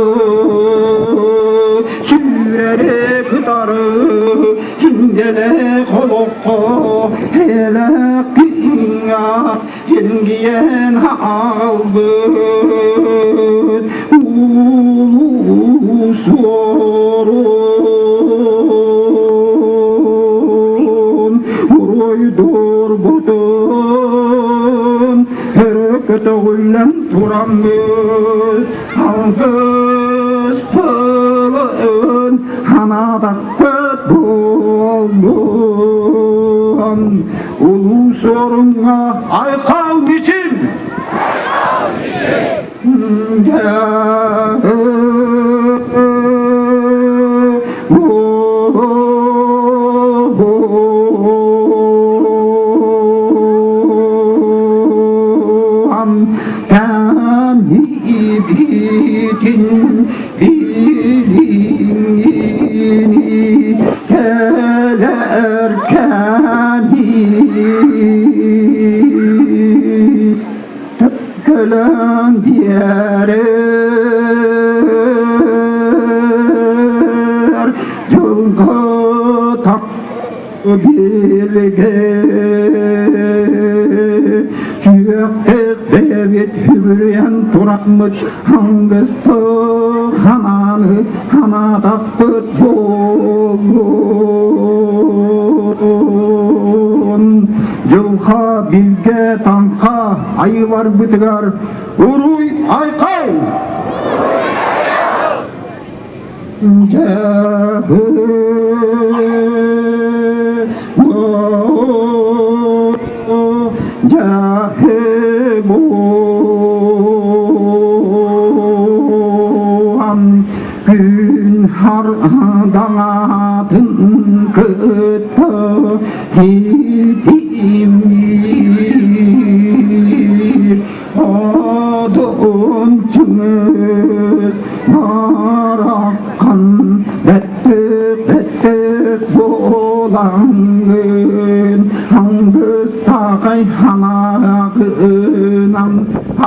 сүүрэри кытары, индэлээх олоххо элэх киҥҥа илгийэн хаалбыт улуу суорун уруйдуурбутун өрө көтөҕүллэн тураммыт алгыс тылын ханаатахпыт буоллун улуу суоруҥҥа айхал мичил! Билиҥҥини кэлэр кэни биэрэр дьылҕа билгэ Сүөхтэбит сүгүрүйэн тураммыт аңгыстык ханааны ханаатахпыт буоллун. Дьылха билгэ таҥха айыларбытыгар уруй айхал! Күн хардаҥатын кытта хитимниир Одун чыҥыс бараххан бэттик-бэттик буолаҥҥын аңгыстаахай ханаакынан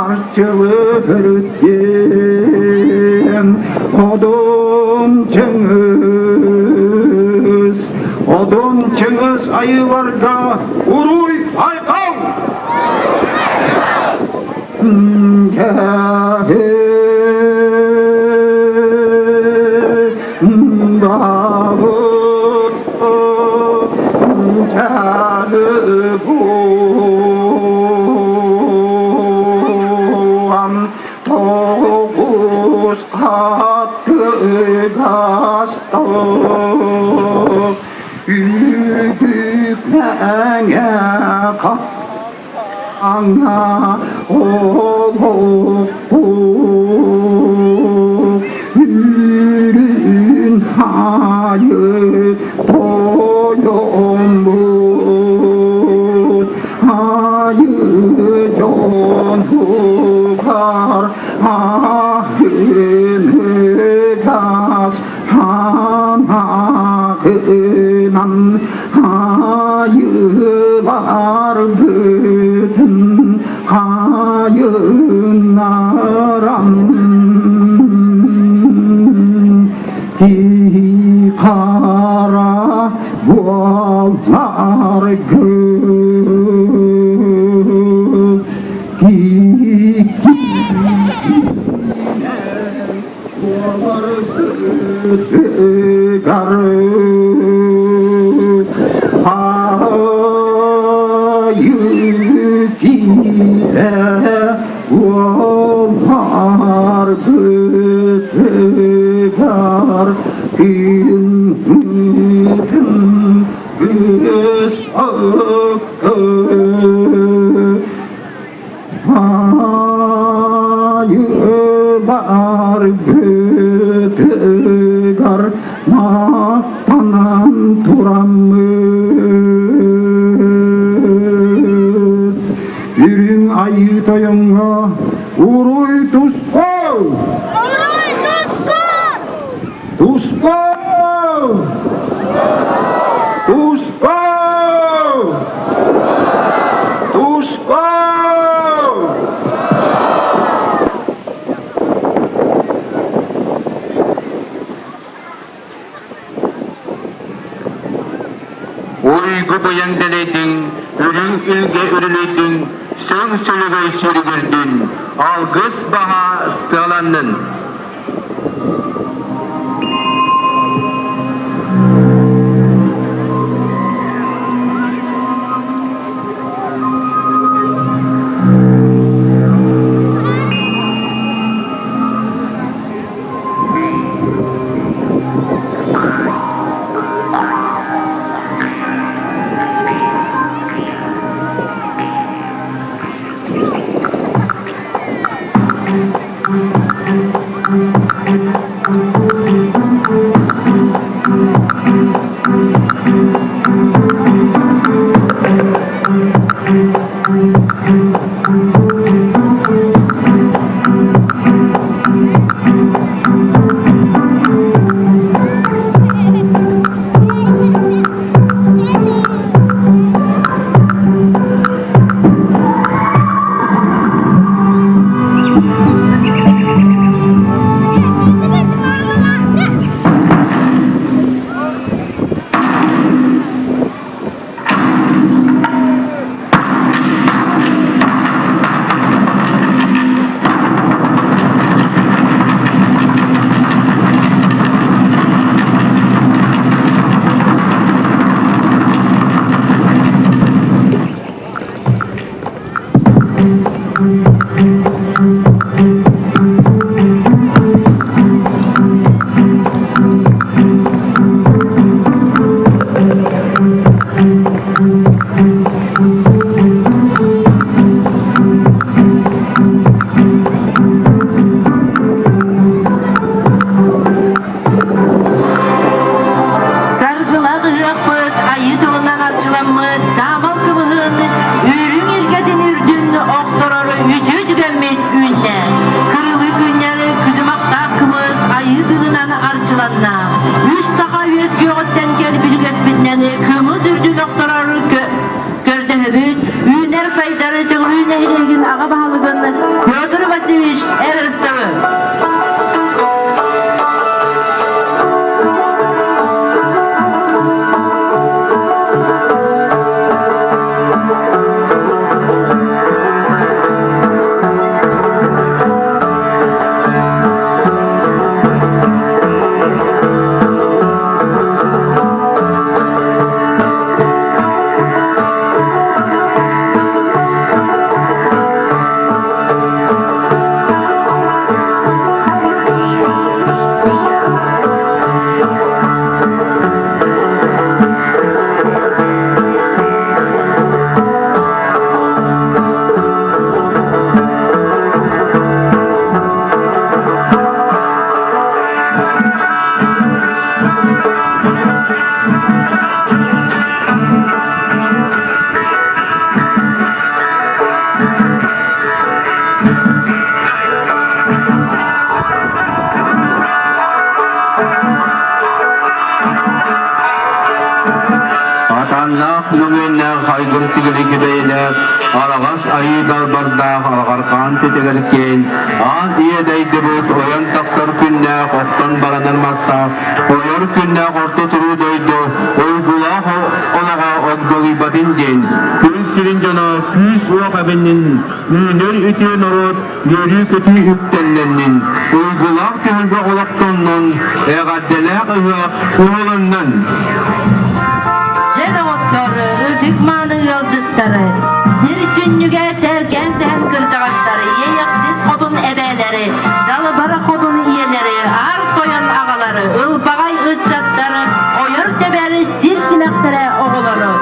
арчылы өрүттүм Одун чыҥыс Одун чыҥыс айыларга уруй айхал! Тоғыз аттыгастық үрдік мәңе Аңа олохтук үрүн айы тойоммут айы дьонугар аһыныгас ханаҕынан айыларбытын хайыннаран киһи хара буолларгы киһи Буоларгытыгар айыы киитэ буоларгытыгар күн быспакка Айыларбытыгар махтанан тураммыт Үрүҥ Айыы Тойоҥҥо уруй тускул! Уруй тускул! Тускул! Тускул! Тускул! Уйгу быйаҥ дэлэйдиҥ, үрүҥ илгэ үрүлүйдүҥ, сөҥ сөлөгөй сүрүгүрдүн, алгыс баһа сыаланнын. аҕа баһылыгын Петр Васильевич Эверстовы. Атаннаах мөҥүөннээх айгыр сигили күбэйэлээх араҕас айыы далбардаах алҕархаан тэтэгэр киэн аан ийэ дайдыбыт ойон тахсар күннээх оттон баранар мастаах ойор күннээх орто туруу дойду уйгулаах олоҕо огдолуйбатын диэн күн сирин дьоно күүс-уох эбиннин үүнэр үтүө норуот үөрүү-көтүү үктэллэннин уйгулаах түһүлгэ олохтоннун эҕэрдэлээх ыһыах уһулуннун. Дьэ доҕоттор, ытык мааны ыалдьыттары, сир түннүгэ сэргэн сэһэн кырдьаҕастары, иэйэхсит хотун эбээлэри, далбара хотун ийэлэри, аар тойон аҕалары, ылбаҕай ыччаттары, ойор тэбэр сир симэхтэрэ оҕолору,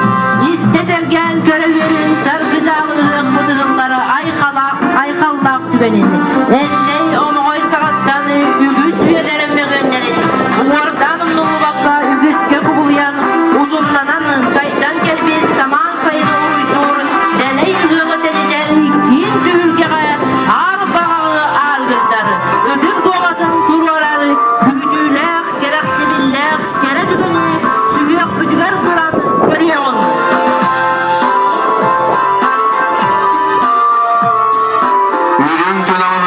истэ сэргээн көрө үөрүн саргыдьаал ыһыахпыт ыһыллары айхалаах айхаллаах түгэнин, Эллэй омоҕой саҕаттан үгүс үйэлэрин мөҕүөннэрин уордаан умнуллубакка үгүскэ кубулуйан, утумнанан сайдан кэлбит самаан сайын уруйдуур дэлэй ыһыаҕы тэнитэр киин түһүлгэҕэ аар баҕаҕы ааргырдар, ытык дуоҕатын туруорар күүтүүлээх, кэрэхсибиллээх кэрэ түгэни сүһүөхпүтүгэр туран көрүөҕүҥ. Үрүҥ тунаҕын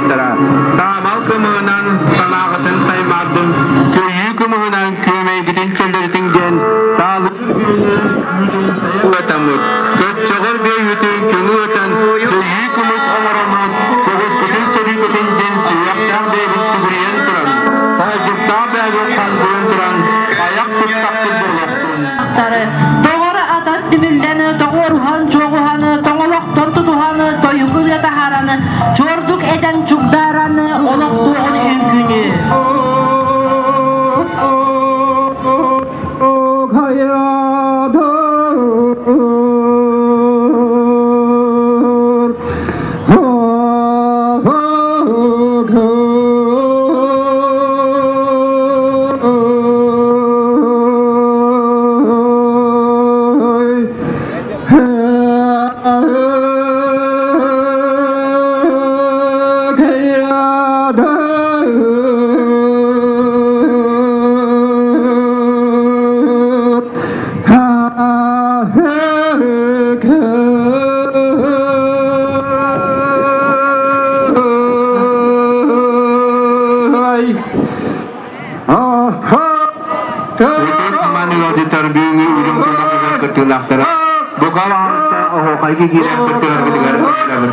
ыалдьыттара, саамал кымыһынан санааҕытын саймаардын, көйүү кымыһынан күөмэйгитин чөллөрүтүҥ диэн саалыыр бүрүнү үүтүн сайылатаммыт, көччөҕөр бэйүүтүн көҥү ытан, көйүү кымыс оҥороммут, көҕүскүтүн сөрүүкүтүн диэн сүһүөхтээх бэйэбит сүгүрүйэн туран, хоолдьуктаах бэйэбит хандыйан туран, айах туттахпыт буолуохтун. Тоҕор атас түмүллэн, тоҕуоруһан, чуоҕуһан, тоҥолохтон тутуһан, тойук ырыа таһааран, чуордук этэн чугдааран, олохтуоҕун үҥкүүнү. Ытык ыалдьыттар бүгүҥҥү үрүҥ тунах кыттыылаахтара бука баҕаста оһуохайга киирэн кыттыһаргытыгар ыҥырабыт.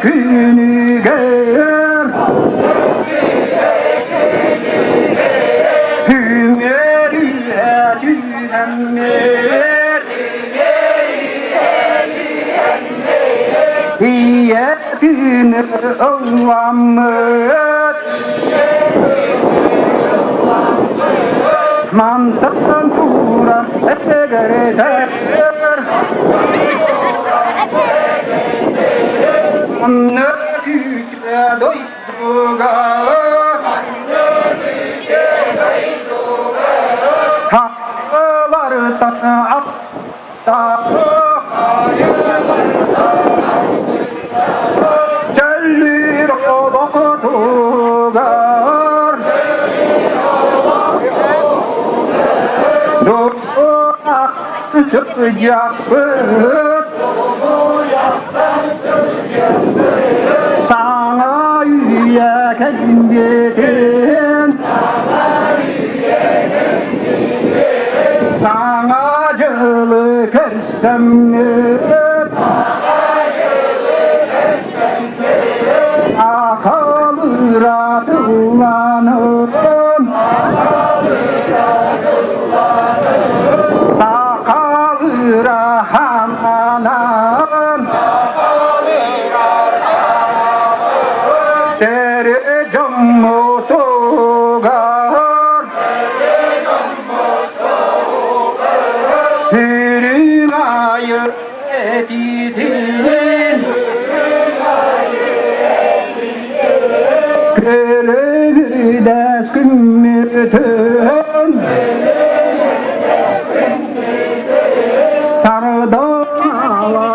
күнүгэр Үмүөрүһэ түһэммит Ийэ күнү ылламмыт Мантан туран эгэрдэр Манна күүтэ дойдуга Хахалартан аттаах Чөллүүр олохтугар Дураах сылдьаппыт Саҥа үйэ кэлбитин Саҥа дьылы көрсөммүт Ахалыра тылланан Сахалыра хананан Тэри дьоммутугар Үрүҥ айы этитин Көлөмүрдэс күммүтүн Сардала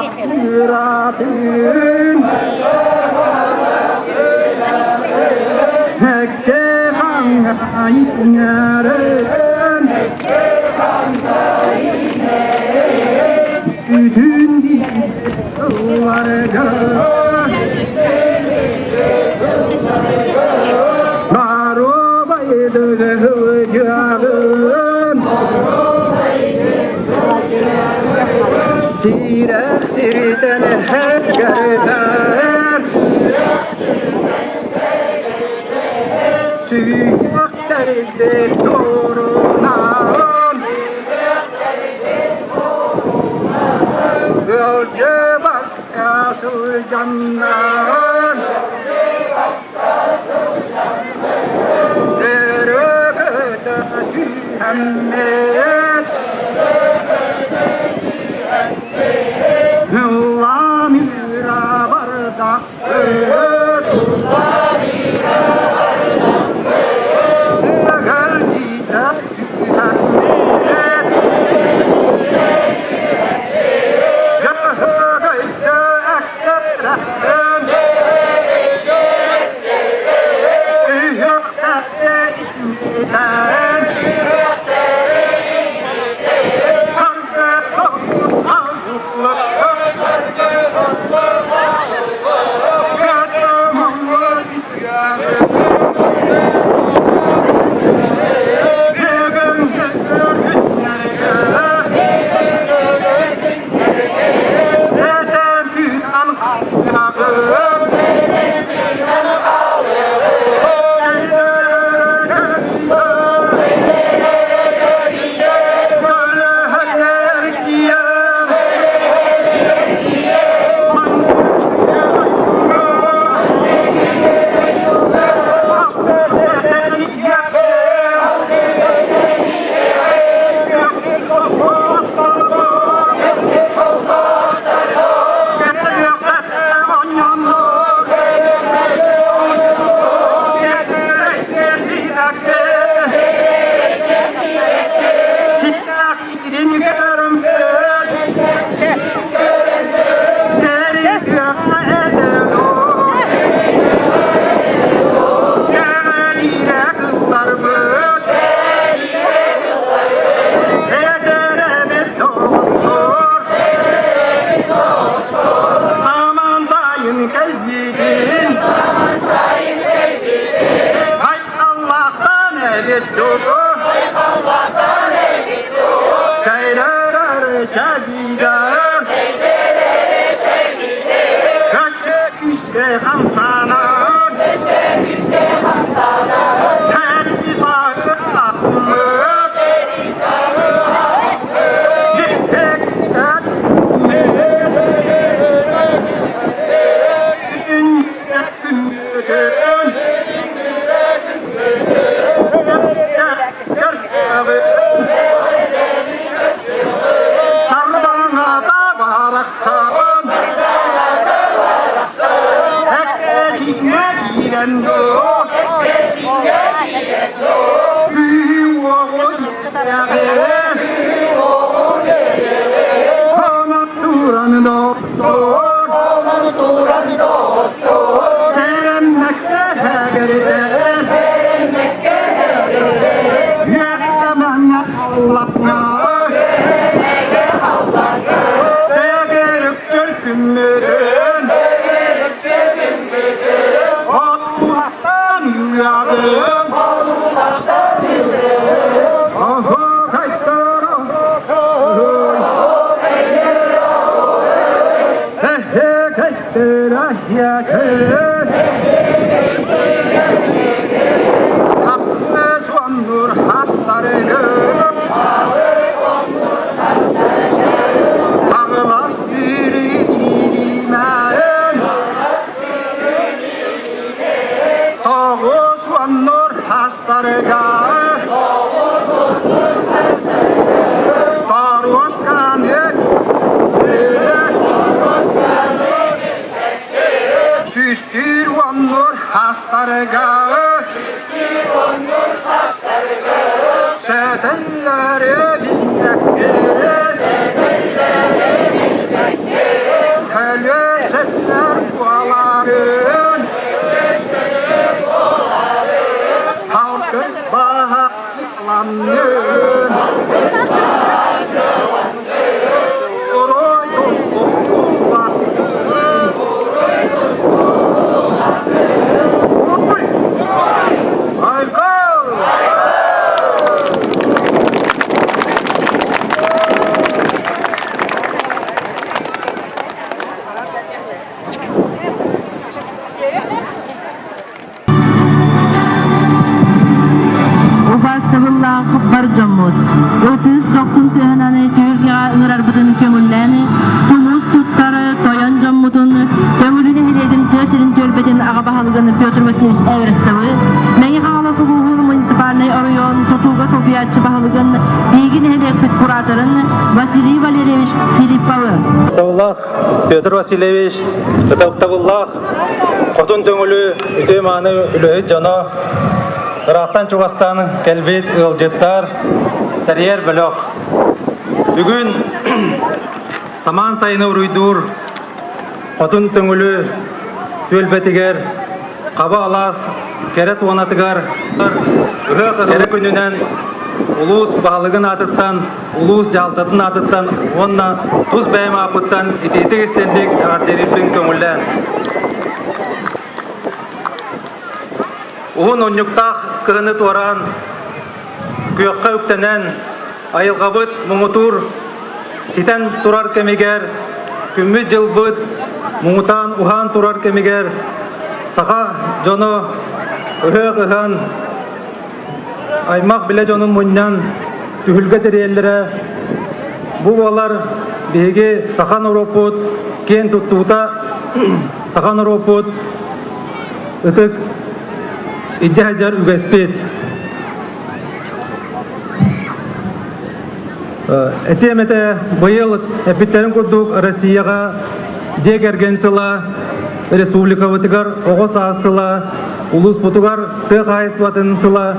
ыратын Хэкке хаҥа иҥэрэн Бүтүн ылларга Наруобайдыгы сылдьаҕын Тирэх сиртэн эргэрдэр Сүһүөхтэрбит турунан Ыалдьыбакка сылдьаннар Өрөгөтө түһэммит Ыллаан ыыра бардахпыт Ыгырдьыйда түһэммит Дьөһөгөйдө эккирэххин Сүһүөхтэри иннилээн Саман кэлбитин Ай Аллахтан эбит дуу Чайрарар чагидар Кашы күүстэй хамсанар Her sarı Сардаҥата барахсан Эккэ киирэн доо Убаастабыллаах бар дьоммут, ытыс дохсун тыаһынан түһүлгэҕэ ыҥырарбытын көҥүллээн, тумус туттар тойон дьоммутун, Төҥүлү нэһилиэгин тыа сирин түөлбэтин аҕа баһылыгын Петр Васильевич Эверстовы, Мэҥэ Хаҥалас улууһун муниципальнай оройуон тутууга солбуйааччы баһылыгын, биһиги нэһилиэкпит кураторын Василий Валерьевич Филипповы. Ытыктабыллаах Петр Васильевич, ытыктабыллаах Хотун Төҥүлү үтүө-мааны үлэһит дьоно, ыраахтан-чугастан кэлбит ыалдьыттар, тэрийэр бөлөх. Бүгүн самаан сайыны уруйдуур Хотун Төҥүлү түөлбэтигэр Хаба алаас кэрэ туонатыгар ыһыах кэрэ күнүнэн улуус баһылыгын аатыттан, улуус дьаһалтатын аатыттан уонна тус бэйэм ааппыттан итиитик истинник эҕэрдэлиирбин көҥүллээн. Уһун унньуктаах кыһыны туораан, күөххэ үктэнэн, айылҕабыт муҥутуур ситэн турар кэмигэр, күммүт-дьылбыт муҥутаан уһаан турар кэмигэр саха дьоно ыһыах ыһан, аймах билэ дьонун мунньан түһүлгэ тэрийэллэрэ бу буолар биһиги саха норуоппут киэн туттуута, саха норуоппут ытык илдьэ сылдьар үгэспит. Этиэм этэ, быйыл эппиттэрин курдук Россияҕа дьиэ кэргэн сыла, республикабытыгар оҕо саас сыла, улууспутугар тыа хаһаайыстыбатын сыла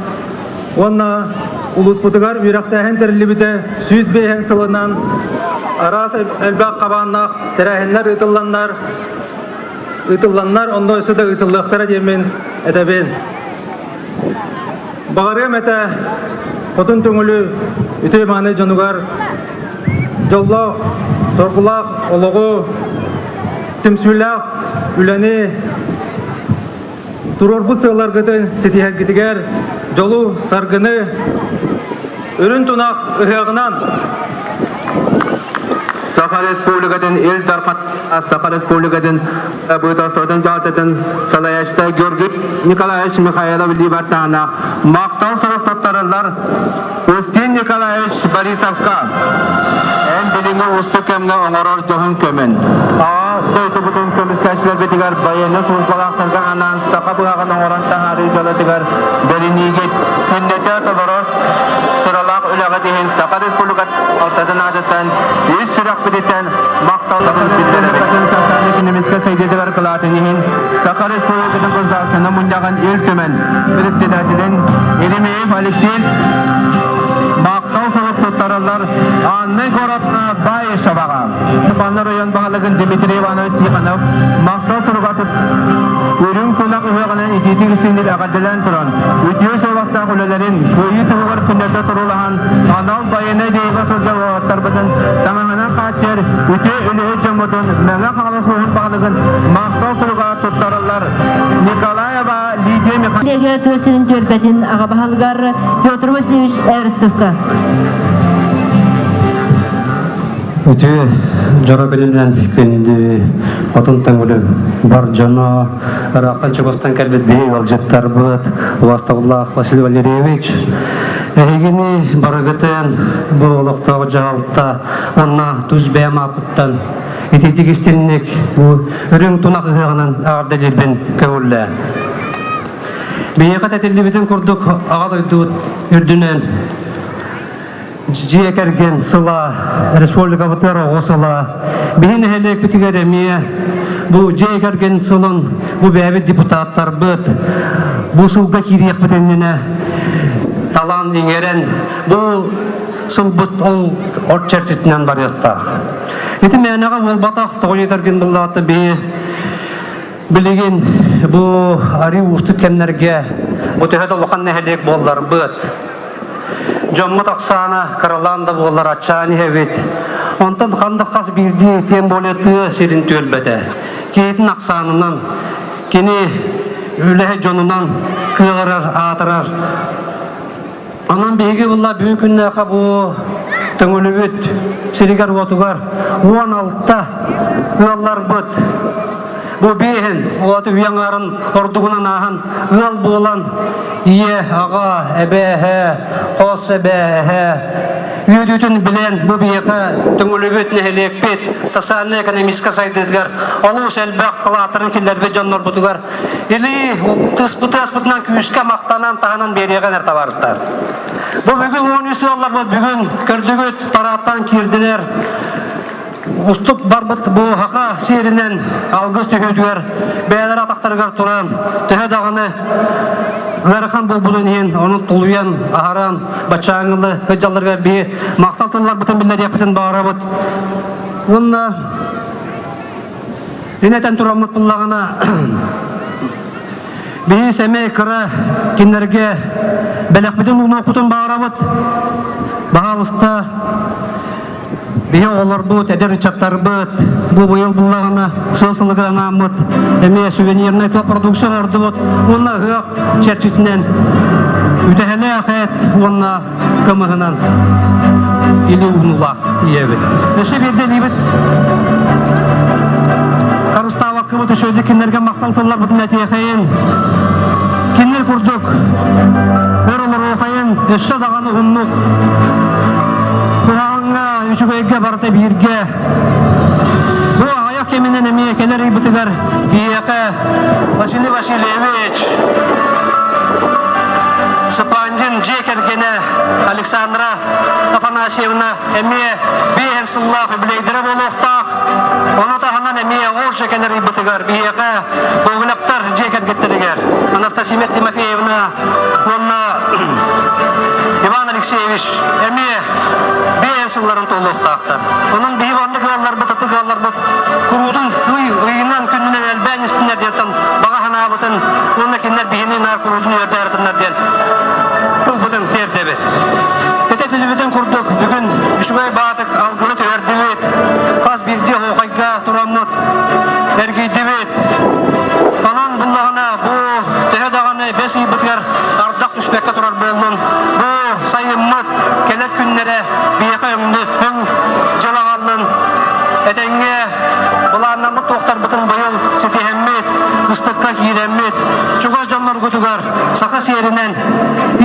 уонна улууспутугар үөрэхтээһин тэриллибитэ 105 сылынан араас элбэх хабааннаах тэрээһиннэр ыытылланнар ыытылланнар онно өссө да ыытыллыахтара диэммин этэбин. Баҕарыам этэ Хотун Төҥүлү үтүө-мааны дьонугар дьоллоох, соргулаах олоҕу, түмсүүлээх үлэни туруорбут сыалларгытын ситиһэргитигэр дьолу, саргыны, үрүн тунах ыһыаҕынан! Саха Республикатын Ил Дархан Саха Республикатын Быыталсыбатын дьаһалтатын салайааччыта Георгий Николаевич Михайлов Либаттаана махтал сурук туттарыллар Устин Николаевич Борисовка эн билиҥҥи уустук кэмҥэ оҥорор дьоһун көмөн Аҕа дойдубутун көмүскээччилэрбитигэр байыаннай службалаахтарга анаан саха быһаҕын оҥорон таһаарыы дьыалатыгар бэриниигит күннэтэ толорор сыралаах үлэҕит иһин Саха Республикатын алтатын аатыттан үс сүрэхпититтэн махталбытын биллэрэбит. Социально-экономическай сайдыытыгар кылаатын иһин Саха Республикатын Государственнай Мунньаҕын Ил Түмэн председателин Еремеев Алексей махтал сурук туттараллар Анна Егоровна Баишеваҕа. Панна район баһылыгын Дмитрий Иванович Тихонов махтал суруга үрүҥ тунах ыһыаҕынан итиитик истиҥник эҕэрдэлээн туран, үтүө суобастаах үлэлэрин, кыайыы туһугар күннэрдэ туруулаһан, анал байыаннай дьайыыга сылдьар уолаттарбытын таҥаһынан хааччыйар үтүө үлэһит дьоммутун Мэҥэ Хаҥалас улууһун баһылыгын махтал суруга туттараллар Николаева Лидия Михайловна. Тыа сирин түөлбэтин аҕа баһылыгар Петр Васильевич Эверстовка. Үтүө дьоро күнүнэн күндү хотун төҥүлүм бар дьоно ыраахтан чугастан кэлбит биһи ыалдьыттарбыт убастабыллаах Василий Валерьевич эһигини барыгытын бу олохтоох дьаһалта уонна тус бэйэм ааппыттан ититик истинник бу үрүҥ тунах ыһыаҕынан эҕэрдэлиирбин көҥүллээн. Биһиэхэ тэтиллибитин курдук аҕа дойдубут үрдүнэн Дьиэ кэргэн сыла, республикабытыгар оҕо сыла. Биһи нэһилиэкпитигэр эмиэ бу дьиэ кэргэн сылын бу бэйэбит депутаттарбыт бу сылга киириэхпит иннинэ талан иҥэрэн бу сылбыт ол от чэрчитинэн барыахтаах. Ити мээнэҕэ буолбатах, тоҕо диэтэргин буллаҕыттан биһи билигин бу арыы уустук кэмнэргэ бу төһө да улахан нэһилиэк буолларбыт Дьоммут ахсаана кыралаан да буоллар аччаан иһэбит. Онтон ханнык хас биирдии тем более тыа сирин түөлбэтэ. Киһитин ахсаанынан, кини үлэһит дьонунан кыаҕырар, аатырар. Онон биһиги булла бүгүн күннээхэ бу Төҥүлүбүт сиригэр-уотугар 16 ыалларбыт бу биэһин уоту үйэ аҥаарын ордугунан ааһан ыал буолан Ийэ, аҕа, эбээ, хос эбээ, үөрүүтүн билэн бу биһиэхэ Төҥүлүбүт нэһилиэкпит социальнай-экономическай сайдыытыгар олус элбэх кылааттарын киллэрбит дьоннорбутугар илии тыаспытынан күүскэ махтанан таһынан биэриэҕин эр табаарыстар. Бу бүгүн 13 ыалларбыт бүгүн көрдүгүт парааттан киирдилэр. Устук барбыт бу хака сиэринэн алгыс түһүүтүгэр бэйэлэрэ атахтарыгар туран төһө даҕаны ыарахан буолбутун иһин ону тулуйан аһаран баччааҥҥылы сылдьалларыгар биһи махтал тылларбытын биллэриэхпитин баҕарабыт уонна инэтэн тураммыт буллаҕына биһи сэмэй кыра кинилэргэ бэлэхпитин уунуохпутун баҕарабыт баһаалыста Биһи оҕолорбут, эдэр ыччаттарбыт бу быйыл буллаҕына сыл сылыгар анааммыт эмиэ сувенирнай туох продукция оҥордубут уонна ыһыах чэрчитинэн үтэһэлээх эт уонна кымыһынан или уунулаах тиийэбит. Өссө биирдэ илиибит харыстаабаккыбыт үчүгэйдик кинилэргэ махтал тылларбытын этиэхэйин. Кинилэр курдук өр олоруохайын, өссө даҕаны уһуннук куһаҕаҥҥа, үчүгэйгэ барыта бииргэ. Бу аҕыйах кэминэн эмиэ кэлэр ыйбытыгар биһиэхэ Василий Васильевич Сапандин дьиэ кэргэнэ Александра Афанасьевна эмиэ биэһэн сыллаах үбүлүөйдэрэ буолуохтаах. Ону таһынан эмиэ ол же кэлэр ыйбытыгар биһиэхэ Гоголевтар дьиэ кэргэттэригэр Анастасия Тимофеевна уонна Иван Алексеевич эмиэ биэһэн сылларын туолуохтаахтар. Онон биһи маннык ыалларбыт, ытык ыалларбыт куруутун ый ыйынан күнүнэн элбээн истиннэр диэн баҕа санаабытын уонна кинилэр биһини наар куруутун үөрдээратыннар диэн тылбытын тиэрдэбит. Этэтилибитин курдук бүгүн үчүгэй баатык алгыны түһэрдибит, хас биирдии оһуохайга тураммыт эргийдибит. Онон буллаҕына бу төһө даҕаны бэс ыйбытыгар ардах түспэккэ турар буоллун, бу сайыммыт кэлэр күннэрэ биһиэхэ өҥнү өҥ дьыл аҕаллын. кыстыкка киирэммит, чугас дьонноргутугар саха сиэринэн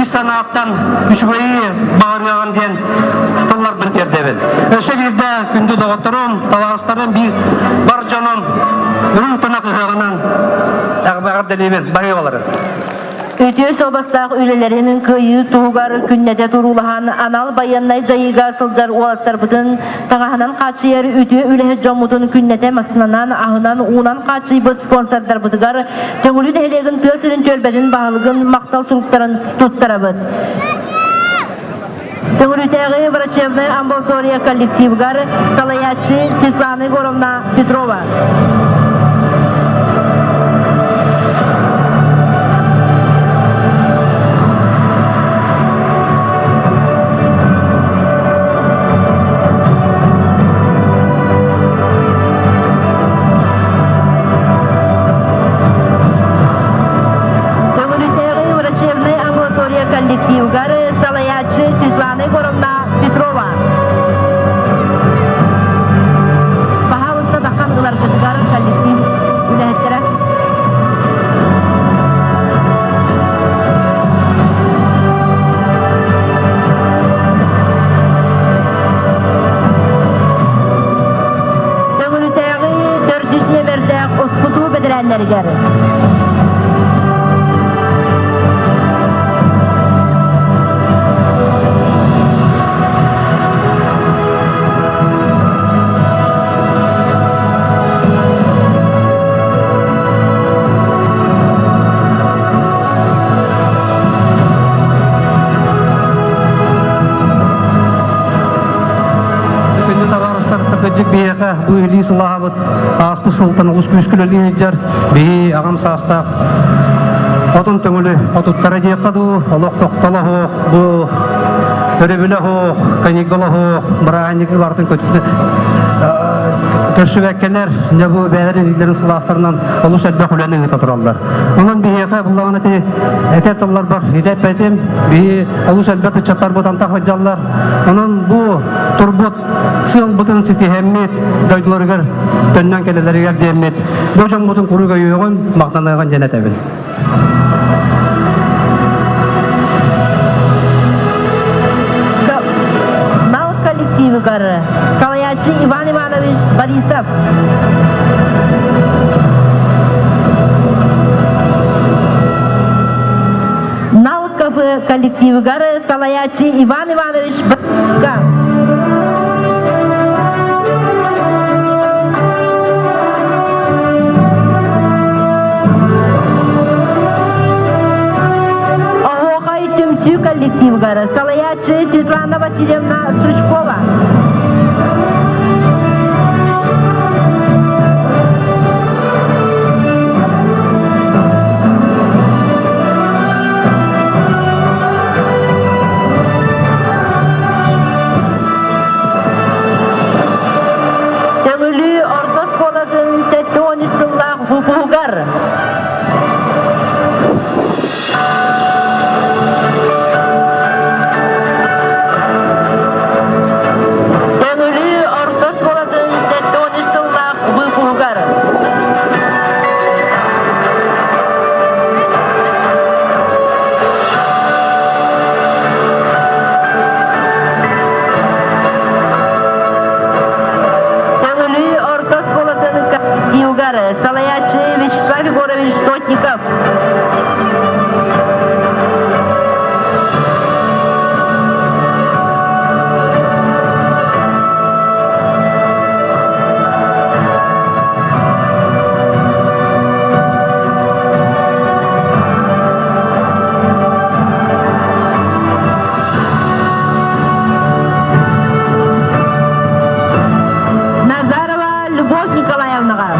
ис санааттан үчүгэйи баҕарыаҕын диэн тылларбын тиэрдэбин. Өссө биирдэ күндү доҕотторум, табаарыстарым, биир бар дьонум үрүҥ тунах ыһыаҕынан эҕэрдэлиибин. Барыабаларын. Үтүө суобастаах үлэлэрин кыайыы туһугар күннэтэ туруулаһан анал байыаннай дьайыыга сылдьар уолаттарбытын таҥаһынан хааччыйар үтүө үлэһит дьоммутун күннэтэ массыынанан, аһынан, уунан хааччыйбыт спонсордарбытыгар Төҥүлү нэһилиэгин тыа сирин түөлбэтин баһылыгын махтал суруктарын туттарабыт. Төҥүлүтээҕи врачебная амбулатория коллективыгар салайааччы Светлана Егоровна Петрова. Төҥүлүтээҕи врачебная амбулатория коллективыгар салайааччы Светлана Егоровна Петрова. Пожалуйста, тахан ыларгытыгар коллектив үлэһиттэрэ. Төҥүлүтээҕи төрдүс нүөмэрдээх успутуу бэдэрээннэригэр Күндү табаарыстар, кырдьык биһиэхэ бу илии сылаабыт ааспыт сылтан олус күүскүл үлэлии сылдьар биһи аҕам саастаах хотун төҥүлү хотуттара диэххэ дуу, олох тохтоло суох, бу өрөбүлэ суох, каникула суох, бырааһынньыгы барытын көрсүбэккэлэр, дьэ бу бэйэлэрин илиилэрин сылаастарынан олус элбэх үлэни ыыта тураллар. Онон биһиэхэ буллаҕына ити этэр тылларбар ити эппэтим, биһи олус элбэх ыччаттарбыт антах сылдьаллар. Онон бу турбут сыалбытын ситиһэммит, дойдуларыгар төннөн кэлэлэригэр диэммит, бу дьоммутун куруук өйүөҕүн, махтаныаҕын диэн этэбин. Нал коллективыгар салайааччы Иван Иванович Борисов. Нал кафе коллективыгар салайааччы Иван Иванович Борисов. Оһуохай түмсүү коллективыгар салайааччы Светлана Васильевна Стручкова. Төҥүлү орто оскуолатын 73 сыллаах выпуһугар Төҥүлү орто оскуолатын 73 сыллаах выпуһугар Төҥүлү орто оскуолатын коллективыгар салайааччы Вячеслав Егорович Сотников. Назарова Любовь Николаевнаҕа.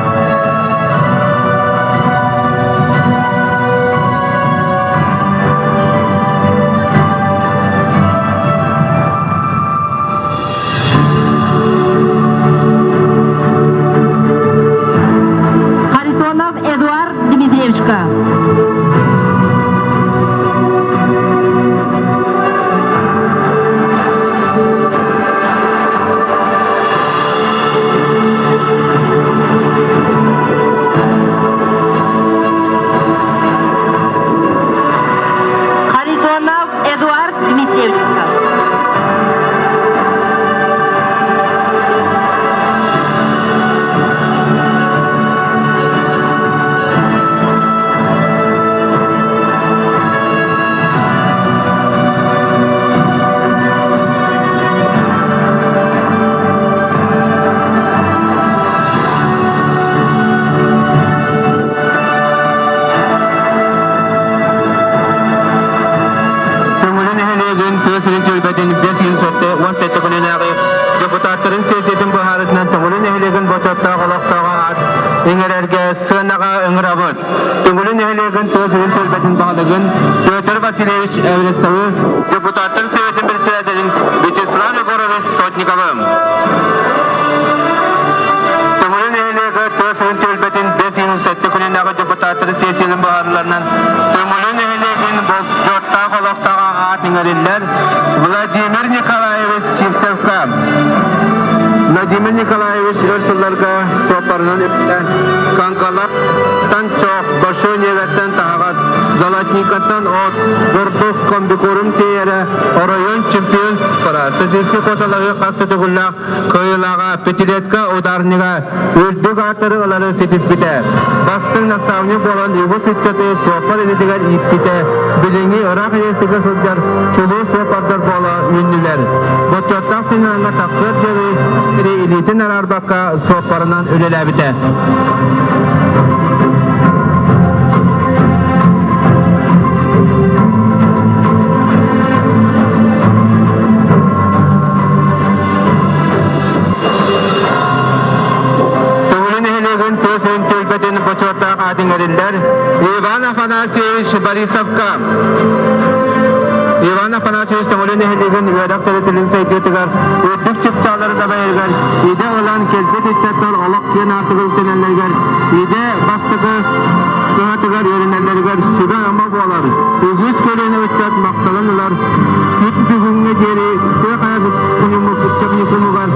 Харитонов Эдуард Дмитриевичка. сыанаҕа ыҥырабыт. Төҥүлү нэһилиэгин тыа сирин түөлбэтин баһылыгын Петр Васильевич Эверестовы, депутаттар Советын председателин Вячеслав Егорович Сотниковы. Төҥүлү нэһилиэгэ тыа сирин түөлбэтин 507 күнүнээҕи депутаттар сессияларын быһаарыыларынан Төҥүлү нэһилиэгин болдьуоттаах олохтооҕо аат иҥэриллэр Владимир Николаевич Сивцевка. Владимир Николаевич өр сылларга суоппарынан үлэлээн Канкалаттан чох, Большой Невертэн таһаҕас, Золотникаттан от, бурдук, комбикорум тиэйэрэ, оройуон чемпион спора, сосиска куоталаһыы хас да төгүллээх кыайыылааҕа, пятилетка ударнига, үрдүк ааттары ылары ситиспитэ. Бастыҥ наставник буолан үгүс ыччаты суоппар идэтигэр ииппитэ, билиҥҥи ыраах реестиргэ сылдьар чулуу суоппардар буола үүннүлэр. Бочуоттаах сыһыаҥҥа тахсыар диэри илиитин араарбакка суоппарынан үлэлээбитэ. Төҥүлү нэһилиэгин тыа сирин түөлбэтин бочуоттаах аатын иҥэриллэр Иван Афанасьевич Борисовка. Иван Афанасьевич Төҥүлү нэһилиэгин үөрэх тэрилтэтин сайдыытыгар үрдүк чыпчаалары дабайарыгар идэ ылан кэлбит ыччаттар олох киэн аартыгар үктэнэллэригэр идэ бастакы кыһатыгар үөрэнэллэригэр сүбэ-ама буолар. Үгүс көлүөнэ ыччат махталын ылар. Күн бүгүҥҥэ диэри тыа техникумугар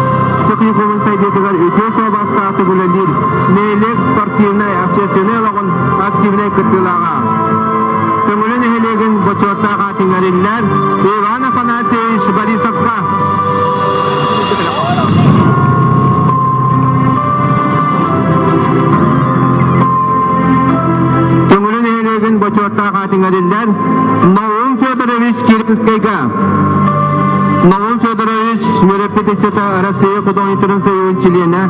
техникумун сайдыытыгар үтүө суобастаахтык үлэлиир нэһилиэк спортивнай, общественнай олоҕун активнай кыттыылааҕа. Төҥүлү нэһилиэгин бочуоттаах аат иҥэриллэр Иван Афанасьевич Борисовка. Төҥүлү нэһилиэгин бочуоттаах аат иҥэриллэр Наум Федорович Киринскэйгэ. Наум Федорович үөрэппит ыччата Россия художниктарын союһун чилиэнэ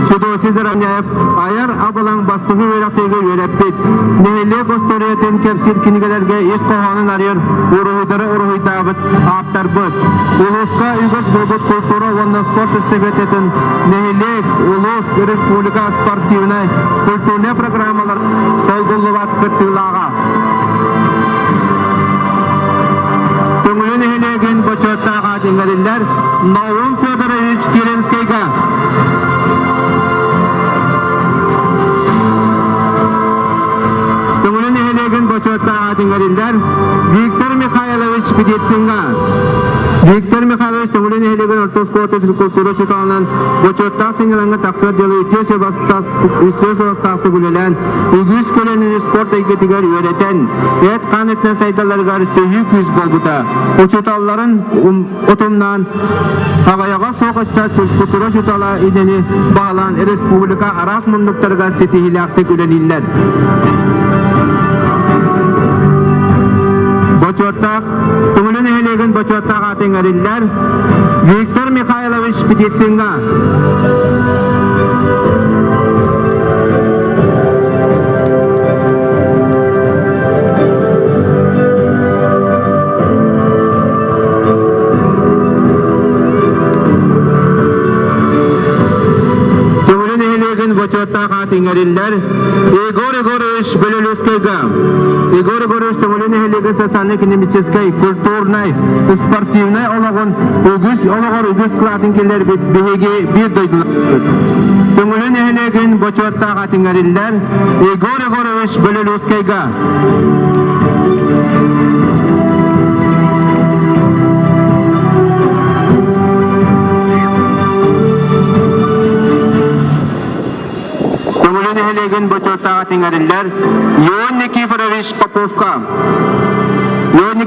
Федосий Заровняев айар абылаҥ бастыҥы үөрэхтэргэ үөрэппит, нэһилиэк остуоруйатын кэпсиир кинигэлэргэ ис хоһоонун арыйар уруһуйдары уруһуйдаабыт ааптарбыт. Улууска үгэс буолбут культура уонна спорт эстафетатын нэһилиэк, улуус, республика спортивнай, культурнай программалар солбуллубат кыттыылааҕа. Төҥүлү нэһилиэгин бочуоттаах аат иҥэриллэр Наум Федорович Киренскэйгэ. Төҥүлү нэһилиэгин бочуоттаах аат иҥэриллэр Виктор Михайлович Петицинга. Виктор Михайлович Төҥүлү нэһилиэгин орто оскуолатын физкультура учууталынан бочуоттаах сынньалаҥҥа тахсар дьылы үтүө суобастаахтык үлэлээн үгүс көлүөнэни спорт эйгэтигэр үөрэтэн, эт-хаан өттүнэн сайдалларыгар төһүү күүс буолбута. Учууталларын утумнаан аҕыйаҕа суох ыччат физкультура учуутала идэни баһылаан республика араас муннуктарыгар ситиһиилээхтик үлэлииллэр. Бочуоттаах Төҥүлү нэһилиэгин бочуоттаах ааты иҥэриллэр Виктор Михайлович Птицынга. Төҥүлү нэһилиэгин бочуоттаах аат иҥэриллэр Егор Егорович Белолюбскайга. Егор Егорович Төҥүлү нэһилиэгин социально-экономическай, культурнай, спортивнай олоҕун үгүс олоҕор үгүс кылаатын киллэрбит биһиги биир дойдулаахпыт. Төҥүлү нэһилиэгин бочуоттаах аат иҥэриллэр Егор Егорович Белолюбскайга. Төҥүлү нэһилиэгин бочуоттааҕа тиҥэриллэр Ион Никифорович Поповка. Ион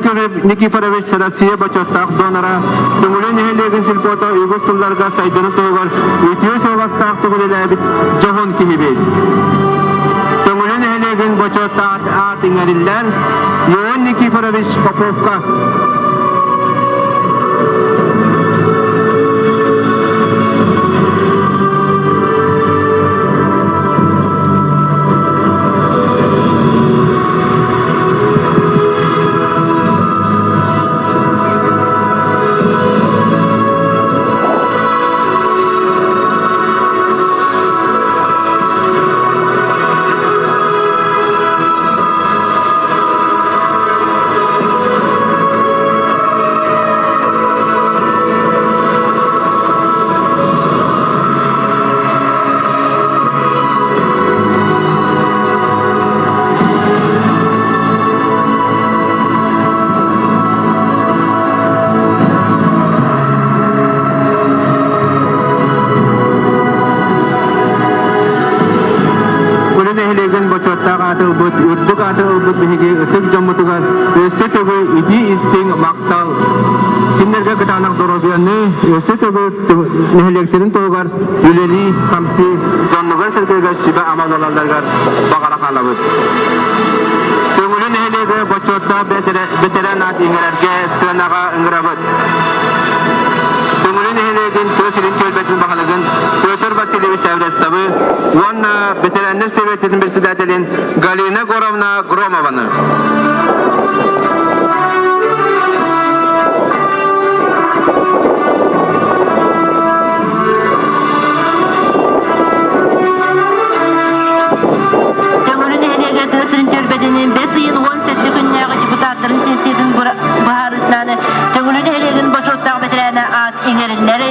Никифорович Россия бочуоттаах донора, Төҥүлү нэһилиэгин сельпота үгүс сылларга сайдарын туһугар үтүө суобастаахтык үлэлээбит дьоһун киһибит. Төҥүлү нэһилиэгин бочуоттаах аат иҥэриллэр Ион Никифорович Поповка. бочуоттаах ааты ылбыт, үрдүк ааты ылбыт биһиги ытык дьоммутугар өссө төгүл итии-истиҥ махтал. Кинилэргэ кытаанах доруобуйаны, өссө төгүл нэһилиэктэрин туһугар үлэлии, хамсыы, дьоннугар-сэргэтигэр сүбэ-ама буолалларыгар баҕара хаалабыт. Төҥүлү нэһилиэгэ бочуоттаах бэтэрээн аат иҥэрэргэ сыанаҕа ыҥырабыт. Төҥүлү нэһилиэгин тыа сирин түөлбэтин баһылыгын Петр Васильевич Эврестовы уонна бэтэрээннэр сэбиэтин председателин Галина Егоровна Громованы. Төҥүлү нэһилиэгэ тыа сирин түөлбэтинин бэс ыйын 17 күннээҕи депутаттарын сессиятын быһаарыытынан Төҥүлү нэһилиэгин бочуоттаах бэтэрээнэ аат иҥэриллэр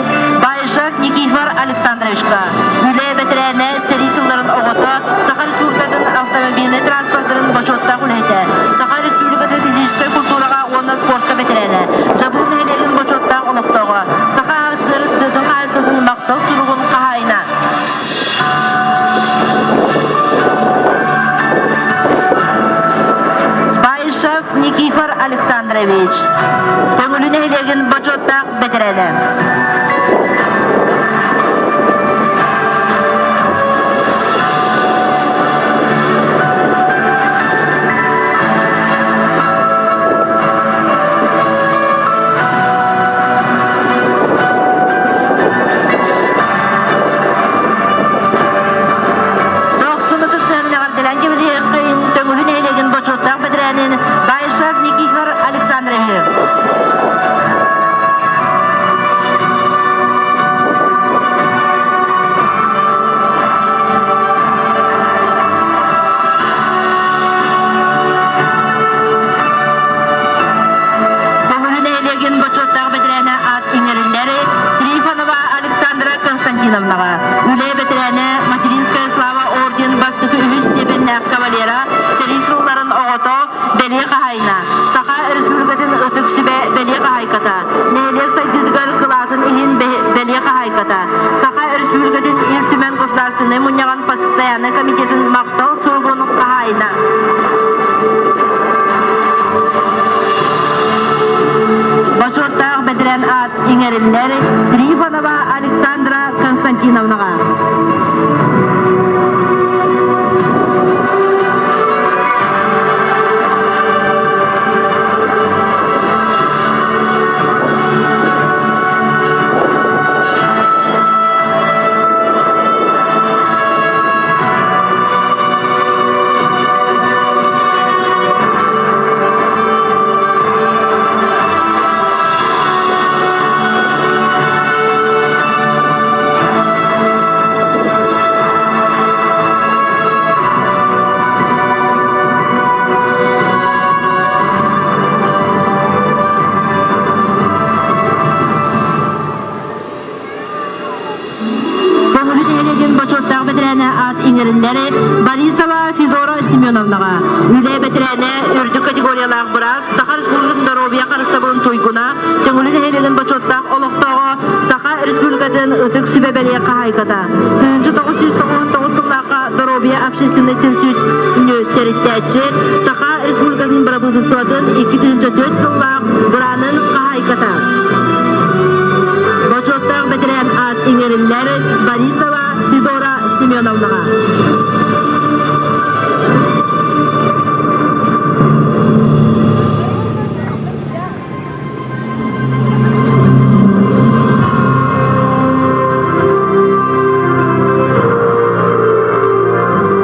Баишев Никифор Александровичка, үлэ бэтэрээнэ, сэрии сылларын оҕото, Саха Республикатын автомобильнай транспордарын бочуоттаах үлэһитэ, Саха Республикатын физическэй культураҕа уонна спортка бэтэрээнэ, Дьабыыл нэһилиэгин бочуоттаах олохтооҕо, Саха АССР тыатын хаһаайыстыбатын махтал суругун хаһаайына. Баишев Никифор Александрович, Төҥүлү нэһилиэгин бочуоттаах бэтэрээнэ. Дохсун ытыс тыаһын эҕэрдэлээн кэбиһиэххэйин Төҥүлү нэһилиэгин бочуоттаах бэтэрээнин Баишев Никифор Александровиһы. Төҥүлү нэһилиэгин бочуоттаах бэтэрээнэ аат иҥэриллэр Трифонова Александра Константиновнаҕа, үлэ бэтэрээнэ Материнская слава орден бастакы үһүс степеннээх кавалера, сэрии сылларын оҕото, бэлиэ хаһаайына, Саха Республикатын Ытык Сүбэ бэлиэ хаһаайката, нэһилиэк сайдыытыгар кылаатын иһин бэлиэ хаһаайката, Саха Республикатын Ил Түмэн Государственнай Мунньаҕын постояннай комитетын махтал суругун хаһаайына. Бочуоттаах бэтэрээн аат иҥэриллэр Трифонова Александра Константиновнаҕа. Көҥүлү нэһилиэгин бочуоттаах бэтэрээнэ аат иҥэриллэр Борисова Федора Семеновнаҕа, үлэ бэтэрээнэ, үрдүк категориялаах быраас, Саха Республикатын доруобуйа харыстабылын туйгуна, Төҥүлү нэһилиэгин бочуоттаах олохтооҕо, Саха Республикатын Ытык Сүбэ бэлиэ хаһаайката, 1999 сыллаахха доруобуйа общественнай түмсүүнү төрүттээччи, Саха Республикатын бырабыыталыстыбатын 2004 сыллаах гранын хаһаайката. Бочуоттаах бэтэрээн аат иҥэриллэр Борисова Федора Семеновнаҕа.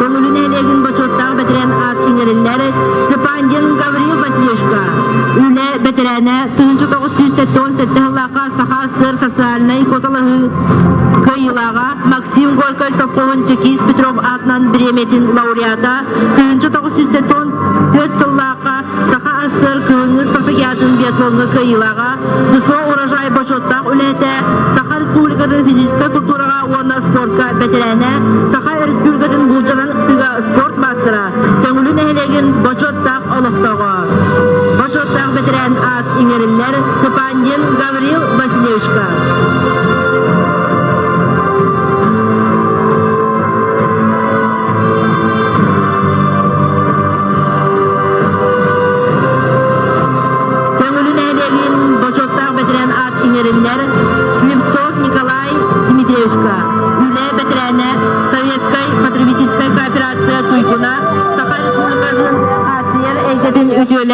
Көҥүлү нэһилиэгин бочуоттаах бэтэрээн аат иҥэриллэр Степандин Гаврил Васильевичка, үлэ бэтэрээнэ 1977 сыллаахха Саха СССР социальнай куоталаһыы кыайыылааҕа Максим Горькай совхоһун Чекист Петров аатынан бириэмийэтин лауреата 1974 сыллаахха Саха СССР кыһыҥҥы спартакиадатын биатлоҥҥа кыайыылааҕа ДСО урожай бочуоттаах үлэһитэ, Саха Республикатын физическэй культураҕа уонна спортка бэтэрээнэ, Саха Республикатын булдьанан ыттыыга спорт маастара, Төҥүлү нэһилиэгин бочуоттаах олохтооҕо. Бочуоттаах бэтэрээн аат иҥэриллэр Сыпандин Гаврил Васильевичка.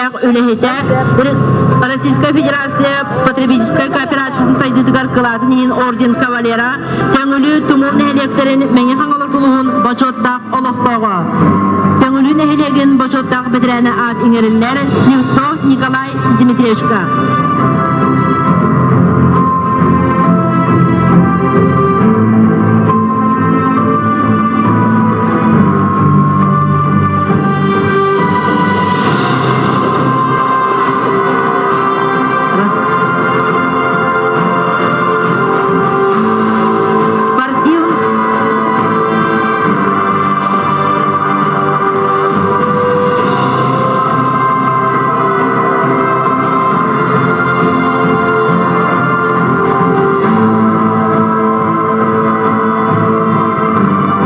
үтүөлээх үлэһитэ, Российская Федерация потребительскай кооперациятын сайдыытыгар кылаатын иһин орден кавалера, Төҥүлү Тумул нэһилиэктэрин Мэҥэ Хаҥалас улууһун бочуоттаах олохтооҕо. Төҥүлү нэһилиэгин бочуоттаах бэтэрээнэ аат иҥэриллэр Слепцов Николай Дмитриевичка. Спортив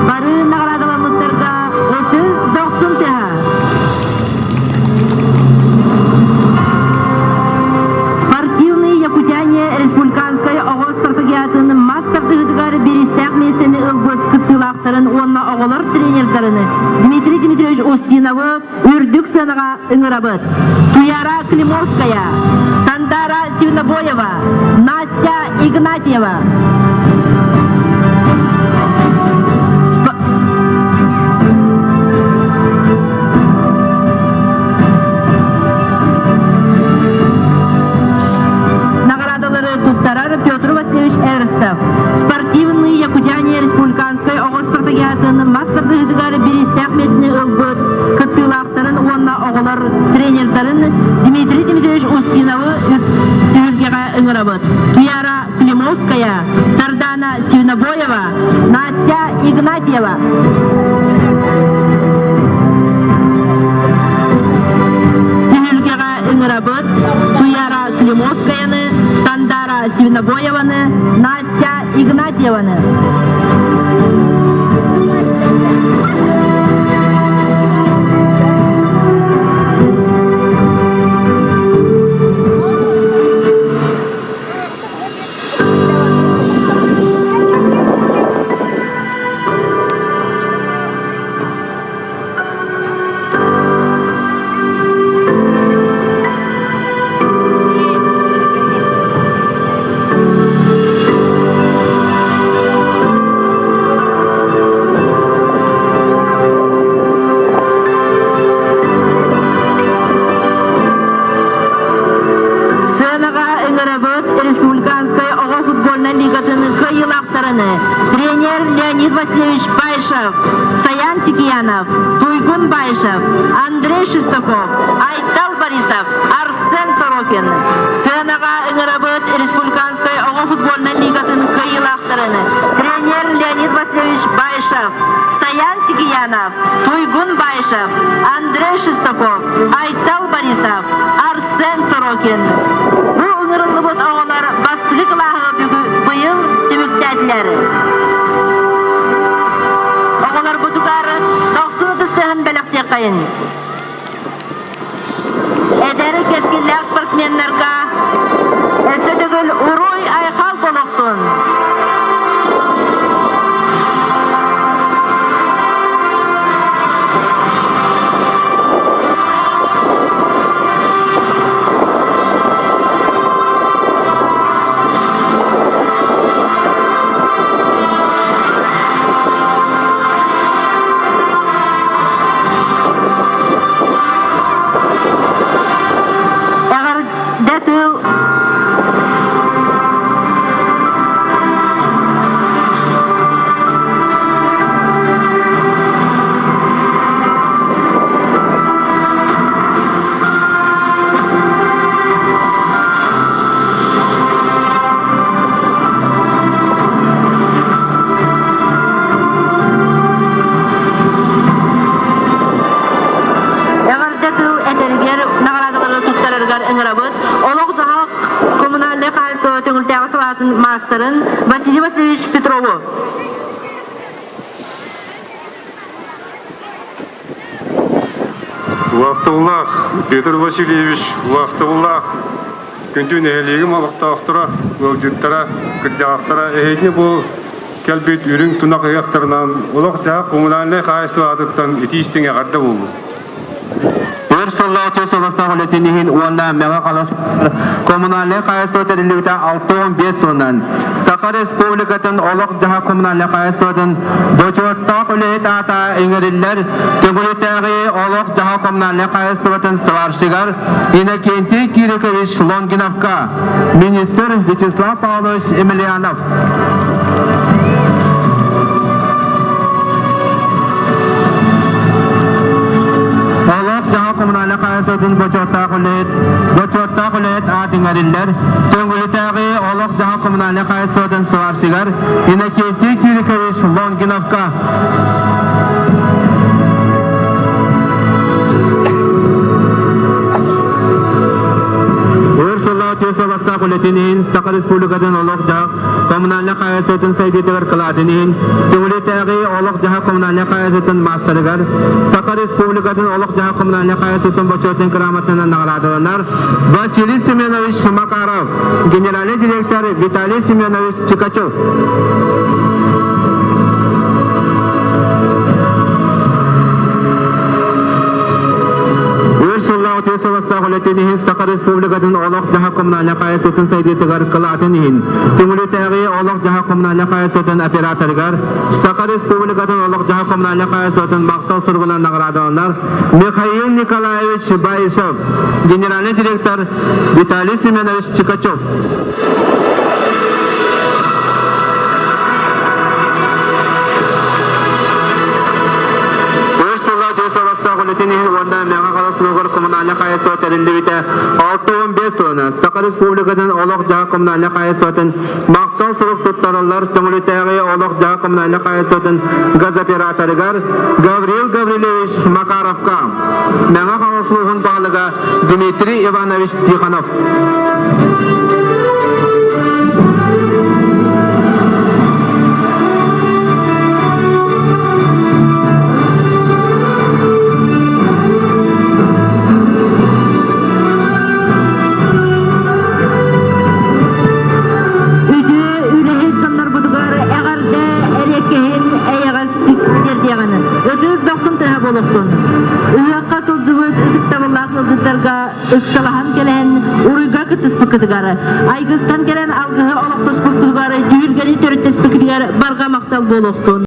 Бары наҕараадаламмыттарга ытыс дохсун тыаһа. Спортивные якутяне республиканскай оҕо спартакиадатын мас тардыһыытыгар бириистээх миэстэни ылбыт кыттыылаахтарын уонна оҕолор тренердарын Дмитрий Дмитриевич Устиновы үрдүк сыанаҕа ыҥырабыт. Туяра Климовская, Сандара Свинобоева, Настя Игнатьева. Наҕараадалары туттарар Петр Васильевич Эрстов. Спортивный Якутяне республиканскай оҕо спартакиадатын мас тардыһыытыгар бириистээх миэстэни ылбыт кыттыылаахтарын уонна оҕолор тренердарын Дмитрий Дмитриевич Устиновы түһүлгэҕэ ыҥырабыт. Киара Климовская, Сардана Свинобоева, Настя Игнатьева. Түһүлгэҕэ ыҥырабыт Туяра Климовскаяны, Сандара Свинобоеваны, Настя Игнатьеваны. Сыанаҕа ыҥырабыт республиканскай оҕо футбольнай лигатын кыайыылаахтарыны тренер Леонид Васильевич Баишев, Саян Тикиянов, Туйгун Баишев, Андрей Шестаков, Айтал Борисов, Арсен Сорокин. Сыанаҕа ыҥырабыт республиканскай оҕо футбольнай лигатын кыайыылаахтарыны тренер Леонид Васильевич Баишев, Саян Тикиянов, Туйгун Баишев, Андрей Шестаков, Айтал Борисов, Арсен Сорокин. Бу ыҥырыллыбыт оҕолор бастакы кылааһы быйыл түмүктээтилэр. Оҕолорбутугар дохсун ытыстыһын бэлэхтиэххэйин. Эдэр кэскиллээх спортсменнарга өссө төгүл уруй-айхал буолуохтун! Эҕэрдэ тыл Эҕэрдэ тыл этэригэр наҕараадалары туттарарыгар ыҥырабыт. Олох-дьаһах коммунальнай хаһаайыстыба Төҥүлтээҕи салаатын маастарын Василий Васильевич Петрову. Убаастабыллаах Петр Васильевич, убаастабыллаах күндү нэһилиэгим олохтоохторо, ыалдьыттара, кырдьаҕастара эһигини бу кэлбит үрүҥ тунах ыһыахтарынан олох-дьаһах коммунальнай хаһаайыстыба аатыттан итии-истиҥ эҕэрдэ буоллун. Өр сыллаах үтүө суобастаах үлэтин иһин уонна Мэҥэ Хаҥалас коммунальнай хаһаайыстыба тэриллибитэ 65 сылынан Саха Республикатын олох-дьаһах коммунальнай хаһаайыстыбатын бочуоттаах үлэһит аата иҥэриллэр Төгүрүтээҕи олох-дьаһах коммунальнай хаһаайыстыбатын сварщигар Иннокентий Кирикович Лонгиновка, министр Вячеслав Павлович Емельянов. Олох-дьаһах коммунальнай хаһаайыстыбатын бочуоттаах үлэһит, бочуоттаах үлэһит аат иҥэриллэр Төҥүлүтээҕи олох-дьаһах коммунальнай хаһаайыстыбатын сварщигар Иннокентий Кирикович Лонгиновка. Өр сыллаах үтүө суобастаах үлэтин иһин Саха Республикатын олох-дьаһах коммунальнай хаһаайыстыбатын сайдыытыгар кылаатын иһин Төҥүлүтээҕи олох-дьаһах коммунальнай хаһаайыстыбатын маастарыгар Саха Республикатын олох-дьаһах коммунальнай хаһаайыстыбатын бочуотун грамотатынан наҕараадаланар Василий Семенович Макаров, генеральный директор Виталий Семенович Чикачев. Өр сыллаах үтүө суобастаах үлэтин иһин Саха Республикатын олох-дьаһах коммунальнай хаһаайыстыбатын сайдыытыгар кылаатын иһин Түҥүлүтээҕи олох-дьаһах коммунальнай хаһаайыстыбатын операторыгар Саха Республикатын олох-дьаһах коммунальнай хаһаайыстыбатын махтал суругунан наҕараадаланар Михаил Николаевич Баишев, генеральный директор Виталий Семенович Чикачев. Өр сыллаах дьиэ сабастаах үлэтин иһин уонна Мэҥэ Хаҥалас улууһугар коммунальнай хаһаайыстыба тэриллибитэ 65 сылынан Саха Республикатын олох-дьаһах коммунальнай хаһаайыстыбатын махтал сурук туттараллар Төҥүлүтээҕи олох-дьаһах коммунальнай хаһаайыстыбатын газоператорыгар Гаврил Гаврильевич Макаровка, Мэҥэ Хаҥалас улууһун баһылыга Дмитрий Иванович Тихонов. Үтүө үлэһит дьоннорбутугар эҕэрдэ эриэккэһин эйэҕэстик тиэрдиэҕин. Ытыс дохсун тыаһа буолуохтун. Ыһыахха сылдьыбыт ытыктабыллаах ыалдьыттарга ыксалаһан кэлэн уруйга кыттыспыккытыгар, айгыстан кэлэн алгыһы олохтоспуккутугар, түһүлгэни төрүттэспиккитигэр барҕа махтал буолуохтун.